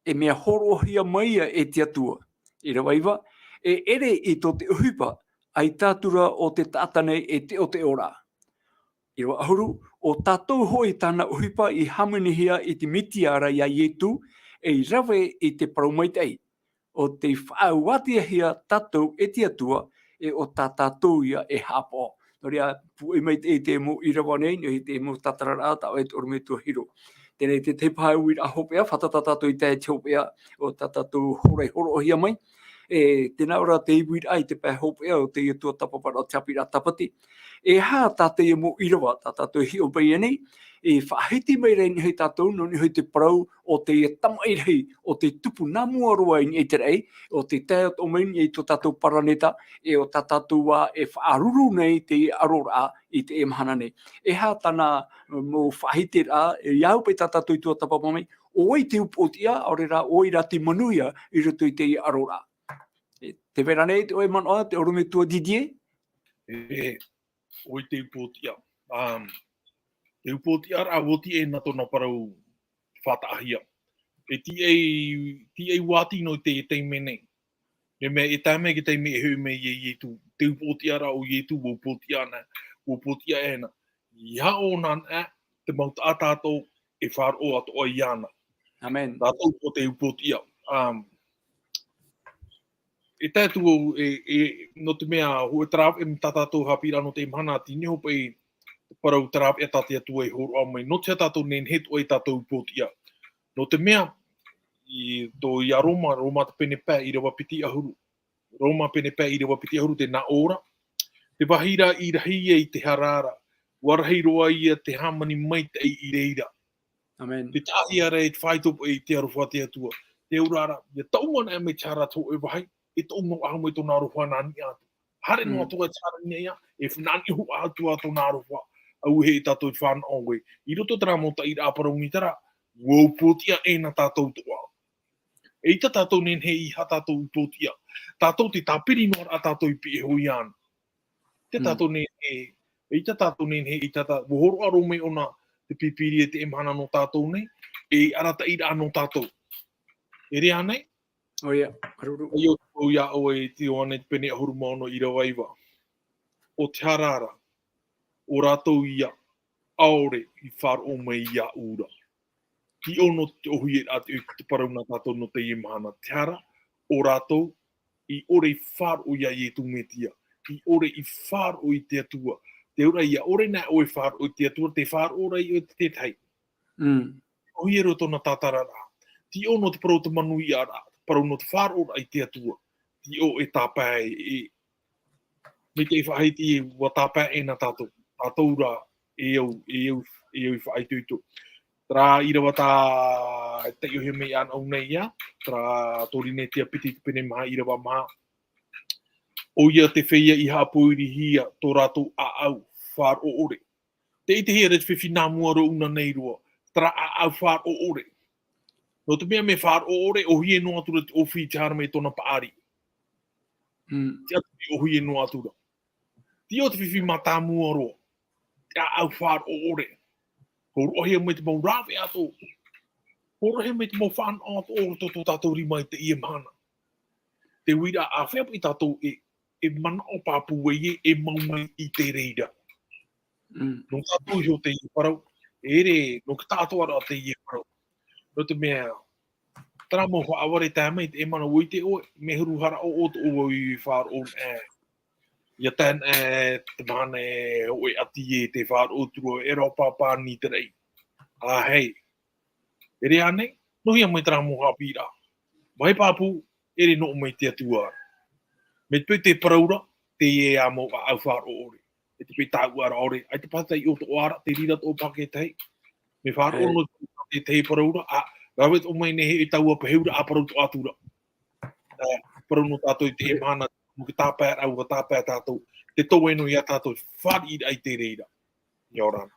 e mea hōroʻahia mai ia e te Atua. ʻĪrava iva, e ʻere i tō te ʻohipa, ʻaita atu ra ʻo te taʻata nei e teʻoteʻo ra. ʻĪrava ʻahuru, ʻo tātou hoʻi tāna ʻohipa i hāmanihia i te Mesia ra ia Ietu, ei rave i te parau maitaʻi. ʻO tei faʻauaʻatiahia tātou e te Atua, e ʻo tā tātou ia e haʻapaʻo. Nō reira, pūʻoi maitaʻi te mau ʻīrava nei, nō te mau tātararaʻa, tā ʻoe te ʻorometua Hiro. Teie te tahi paha uiraʻa hopeʻa, fātata tātou i tae i te hopeʻa, ʻo tā tātou hora i hōroʻahia mai. E, tēnā ora te uiraʻa i te pae hopeʻa, ʻo teie tuatāpaparaʻa, o te haʻapiʻiraʻa Tāpati. E aha tā teie mau ʻīrava, tā tātou e hiʻo mai nei, e faʻahiti mai ra i niʻa ia tātou, nō niʻa i te parau o teie tamaʻi rahi, ʻo tei tupu nā mua roa i niʻa i te raʻi, ʻo tei tae atoʻa mai i niʻa i tō tātou paraneta, e ʻo tā tātou ā e faʻaruru nei teie aroraʻa i teie mahana nei. E aha tāna mau faʻahitiraʻa, e, ʻia au paʻi tā tātou i tuatāpapa mai, ʻo vai te upoʻotiʻa, ʻaore rā, ʻo vai rā te manuia i roto i teie aroraʻa. E, tē vai ra ānei ʻoe manaʻo, te ʻorometua Didier? E, ʻo vai te upoʻotiʻa. Um, te upoʻotiʻaraʻa oti ʻē nā tōna parau faʻataʻahia. E tiʻai, tiʻai ua tino i te, te taime nei. Nō te mea e tae mai te taime e hoʻi mai ia Ietu. Te upoʻotiʻaraʻa o Ietu, ʻua upoʻotiʻa na, ʻua upoʻotiʻa ʻē na. ʻIa ʻō na, te mau taʻata atoʻa e faʻaroʻo atoʻa iāna. Amen. Tātou ʻo te upoʻotiʻa. Um, e tae atu au, e, e, nō te mea, hōʻē terā, e tā tātou haʻapiʻiraʻa nō te mahana, tei niʻa hoʻi paʻi te parau terā, e tā te Atua i hōroʻa mai. Nō te aha tātou e nehenehe atoʻa i tātou upoʻotiʻa? Nō te mea, i tō ia Roma, Roma te pene pae, ʻīrava piti ʻahuru. Roma pene pae, ʻīrava piti ʻahuru, tē nā ʻō ra. Te vāhi ra i rahi ia i te hara ra, ʻua rahi roa ia te hāmani maitaʻi i reira. Amen. Te tahi ra e te faito i te aroha te Atua. Te auraʻa, ʻia taʻu ana mai te hara tō e vāhi, e taʻu mau ʻahu mai tōna aroha nā niʻa atu. Haere noa atu te hara i niʻa ia, e nā niʻa atu ā tōna aroha. Auē e tātou e fānaʻo ē. I roto terā mau taʻiraʻa parau i terā, ʻua upoʻotiʻa ʻē na tātou atoʻa. ʻEita tātou e nehenehe i hā tātou upoʻotiʻa. Tātou te tāpiri noa ra tātou i pihaʻi iho iāna. Te tātou e nehenehe, ʻeita tātou e nehenehe, ʻeita tā, ʻua hōroʻa roa mai ʻōna te Pīpīria i teie mahana nō tātou nei, e arataʻiraʻa nō tātou. E ʻere ānei? ʻOia, māuruuru. ʻAita ʻoe, ʻoia ʻoe, te Ioane te pene ʻahuru mā ono, ʻīrava iva. ʻO te hara ra, ʻo rātou ia ʻaore i faʻaroʻo mai iāʻu ra. Tei ʻō nō te ʻōhie ra, te, te parau nā tātou nō teie mahana. Te hara, ʻo rātou i ʻore i faʻaroʻo ia Ietu Mesia, i ʻore i faʻaroʻo i te Atua. Te auraʻa, ʻia ʻore na ʻoe e faʻaroʻo i te Atua, tē faʻaroʻo ra ʻoe i te tahi. Mm. ʻOhie roa tōna tātararaʻa. Tei ʻō nō te parau o te manuiaraʻa, parau nō te faʻaroʻoraʻa i te Atua. Tei ʻō e tāpae, e, mai te faʻahiti ē, ʻua tāpae ʻē na tātou. Tātou rā, e au, e au, e au i faʻaitoito. Terā ʻīrava tā, taiʻohia mai ana au nei ia, terā Korinetia piti te pene maha, ʻīrava maha. ʻOia te feiā i haʻapoirihia tō rātou ʻāʻau faʻaroʻo ʻore. Tē ʻitehia ra te fifi nā mua roa ʻōna nei roa, terā ʻāʻau faʻaroʻo ʻore. Nō te mea mea faʻaroʻo ʻore, ʻōhie noa atu ra te ʻōfī i te hara mai i tōna paʻari. Mm. Te ʻati ʻōhie noa atu ra. Tei ʻō te fifi mātāmua roa, te ʻāʻau faʻaroʻo ʻore. Hōroʻahia mai te mau rāveʻa atoʻa. Horoʻa mai te mau fānaʻo atoʻa o roto tō tātou rima i teie mahana. Te uiraʻa, āfea paʻi tātou e, e manaʻo pāpū ai e, e mau mai i te reira. Mm. Nō tātou iho teie parau, e ʻere, nō te tātou atoʻa teie parau. Nō te mea, terā mau haʻavare tae mai, e mana ʻua ʻite ʻoe, mea huru hara ʻo, ʻo tō ʻoe i faʻaroʻo, e, ia tae, e, te mahana e hōʻē ʻati e te faʻaroʻo atu ra, e rā pāpā ni te raʻi. Ā, hei. E ʻere ānei, nō hea mai terā mau haʻapiʻiraʻa. Mai pāpū, e ʻere nō mai te Atua. Mai te peu te parau ra, teie ā mau ʻāʻau faʻaroʻo ʻore. E te peu tāua ra ʻore, ʻaita paʻi i ʻō atoʻa ra, te reira atoʻa paʻi te tahi. Mea faʻaroʻo Hei. nō te tahi parau ra, ā, rave atoʻa mai nei e tāua pahi ra, ā parau atoʻa atu ra. Ā, parau nō tātou i te Hei. mahana, nō te tāpaeraʻa, ʻua tāpae tātou. Te toe nō ia tātou, fāriʻiraʻa i te reira. ʻIa ora na.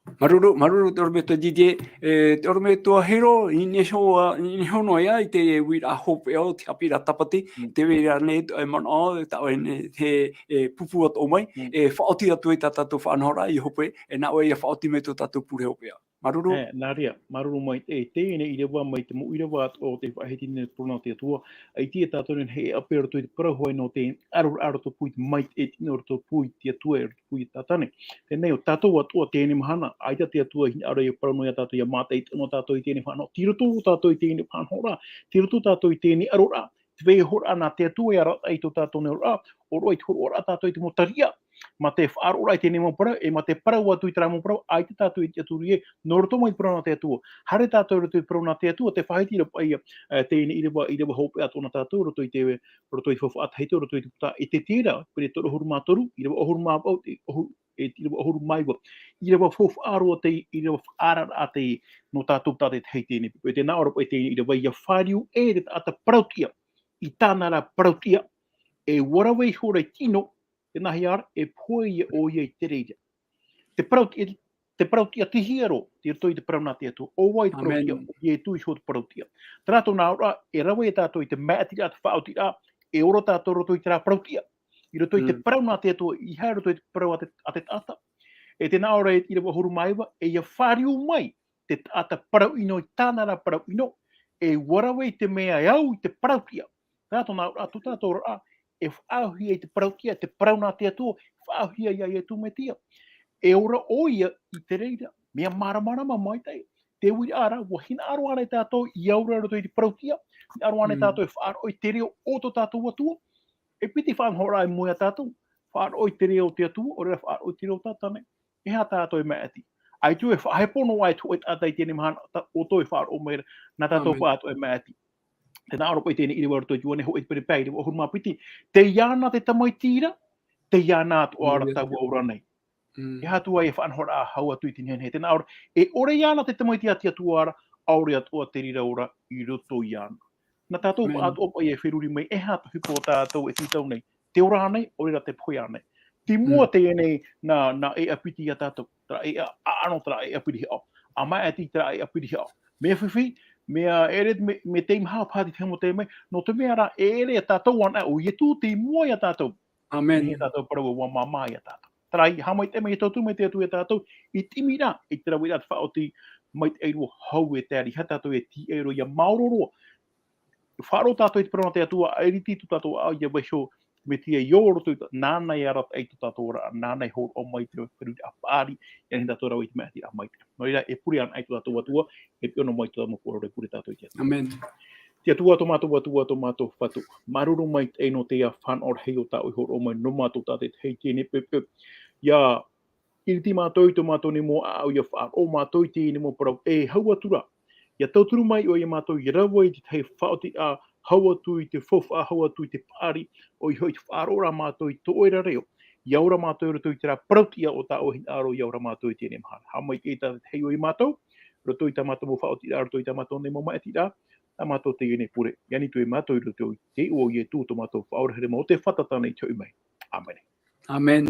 Māuruuru, māuruuru te ʻorometua Didier, e, te ʻorometua Hiro, i nehenehe, i nehenehe noa ia i te uiraʻa hopeʻa o te haʻapiʻiraʻa tāpati, Mm. te vai ra nei, e manaʻo, tā ʻoe nei, he, e, pupu atoʻa mai, Mm. e, faʻaoti atu ai tā tātou faʻanahoraʻa i hope, e nā ʻoe ia faʻaoti mai tō tātou pure hopeʻa. Māuruuru. E, nā reira, māuruuru maitaʻi, e, teie nei ʻīrava mai te mau ʻīrava atoʻa o te faʻahiti nei parau nā te Atua, ʻaita e tātou nei e ʻape roto i te parau hoʻi nō te aro, aro roto pū i te maitaʻi, e tino roto pū i te Atua, e roto pū i Tātane. Teie nei, ʻo tātou atoʻa teie mahana, ʻaita te Atua i hinaʻaro ia parau noa ia tātou, ia mātaʻitaʻi noa tātou i teie fānaʻo, tei roto tātou i teie fānaʻoraʻa, tei roto tātou i teie aroraʻa, te vai hoʻi nā te Atua ia arataʻi tō tātou nei aroraʻa, ʻo roto i te hōroʻaraʻa tātou i te mau tariʻa, mā te faʻaroʻoraʻa i teie mau parau, e mā te parau atu i terā mau parau, ʻaita tātou i tiʻaturi e, nō roto mai te parau nā te Atua. Haere tātou roto i te parau nā te Atua, te faʻahiti ra paʻi, e, teie ʻīrava, ʻīrava hopeʻa atoʻa nā tātou, roto i te, roto i te faufaʻa tahito, roto i te puta Ezekiela, pene toru ʻahuru mā toru, ʻīrava ʻahuru mā vaʻu, e, ʻahu-, e, ʻīrava ʻahuru mā iva. ʻĪrava faufaʻa roa teie, ʻīrava faʻaararaʻa teie, nō tātou tātaʻitahi teie nei. E tē nā ʻō ra paʻi teie ʻīrava, ʻia fāriu ʻē te taʻata parauʻtiʻa, i tāna ra parauʻtiʻa, e ʻua rave iho ra i tino, tēnā hea ra, e pohe ia ʻoia i te reira. Te parauʻtiʻa, te parauʻtiʻa tei hea roa, tei roto i te parau nā te Atua, ʻo vai te Amen. Parauʻtiʻa, ʻo Ietu iho te parauʻtiʻa. Terā tōna aroraʻa, e rave ia tātou i te māʻitiraʻa, te faʻaotiraʻa, e ora tātou roto i terā parauʻtiʻa. I roto i te Mm. parau nā te Atua, ʻeiaha roto i te parau a te, a te taʻata. E tē nā ʻō ra ʻīrava ʻahuru mā iva, e ʻia fāriu mai, te taʻata parau ʻino i tāna ra parau ʻino, e ʻua rave i te mea e au i te parauʻtiʻa. Terā tōna aroraʻa, tō tātou aroraʻa, e faʻaauhia i te parauʻtiʻa, te parau nā te Atua, faʻaauhia ia Ietu Metia. E ora ʻoia i te reira, mea māramarama maitaʻi. Te uiraʻa ra, ʻua hinaʻaro ānei tātou i aura roto i te parauʻtiʻa, hinaʻaro ānei Mm. tātou e faʻaroʻo i te reo o tō tātou Atua. E piti faʻanahoraʻa i mua ia tātou, faʻaroʻo i te reo o te Atua, ʻo reira faʻaroʻo i te reo o Tātane. E aha tātou e māʻiti? ʻAita e faʻahepo noa atu e taʻata i teie mahana, tā ʻoutou e faʻaroʻo mai ra, nā tātou Amen. Pāʻatoʻa e māʻiti. Tē nā ʻō ra paʻi teie ʻīrava roto i te Ioane, hōʻē pene pae, ʻīrava ʻahuru mā piti, tei iāna te Tamaiti ra, tei iāna atoʻa ra Hallelujah. Taua ora nei. Mm. E aha atu ā e faʻanahoraʻa hau atu i te nehenehe, tē nā ʻō ra, e ʻore iāna te Tamaiti a te Atua ra, ʻaore atoʻa te reira ora i roto iāna. Nā tātou Amen. Pāʻatoʻa paʻi e feruri mai, e aha te ʻohipa o tātou e tītau nei, te ora ānei, ʻo reira te pohe ānei. Te mua Mm. teie nei nā, nā ʻēʻa piti ia tātou, terā ʻēʻa ʻaʻano, terā ʻēʻa pirihaʻa. ʻA māʻiti terā ʻēʻa pirihaʻa. Mea fifi, mea ʻere, mea, mea teimaha paha te tahi mau taime, nō te mea rā, e ʻere ia tātou anaʻe, ʻo Ietu tei mua ia tātou. Amen. Nā hea tātou parau ʻua māmā ia tātou. Terā ia haʻamaitaʻi mai, ia tauturu mai te Atua ia tātou, i te ʻimiraʻa, i te raveraʻa te faʻaoti, maitaʻi roa, hau e taere, ʻeiaha tātou e tīaʻi roa, ʻia maoro roa. Faʻaroʻo tātou i te parau nā te Atua, ʻa ʻiriti tō tātou ʻāʻau ʻia vaiiho, Metia i ō roto i tā, nāna e arataʻi tō tātou aroraʻa, nāna e hōroʻa mai te feruriraʻa paʻari, ʻia nehenehe tātou e rave i te māʻitiraʻa maitaʻi. Nō reira, e pure anaʻe tō tātou Atua, e pīhaʻi noa mai tō tātou mau pure, pure tātou i te Atua. Amen. Te Atua, tō mātou Atua, tō mātou Fatu. Māuruuru maitaʻi nō teie fānaʻo rahi o tā ʻoe i hōroʻa mai nō mātou tātaʻitahi i teie poʻipoʻi. ʻIa ʻiriti mātou i tō mātou nei mau ʻāʻau, ʻia faʻaroʻo mātou i teie nei mau parau, e hau atu ra. ʻIa tauturu mai ʻoe ia mātou, ʻia rave i te tahi faʻaotiraʻa, hau atu i te faufaʻa, hau atu i te paʻari, ʻoia hoʻi te faʻaroʻo ra mātou i tō ʻoe ra reo. ʻIa ora mātou i roto i terā parauʻtiʻa o tā ʻoe hinaʻaro, ʻia ora mātou i teie mahana. Haʻamaitaʻi tātaʻitahi ʻoe ia mātou, roto i tā mātou mau faʻaotiraʻa, roto i tā mātou nei mau māʻitiraʻa, tā mātou teie nei pure. ʻIa ʻite atu mātou i roto i te iʻoa o Ietu tō mātou Faʻaora here mau, te fātata nei te hoʻi mai. Amen. Amen.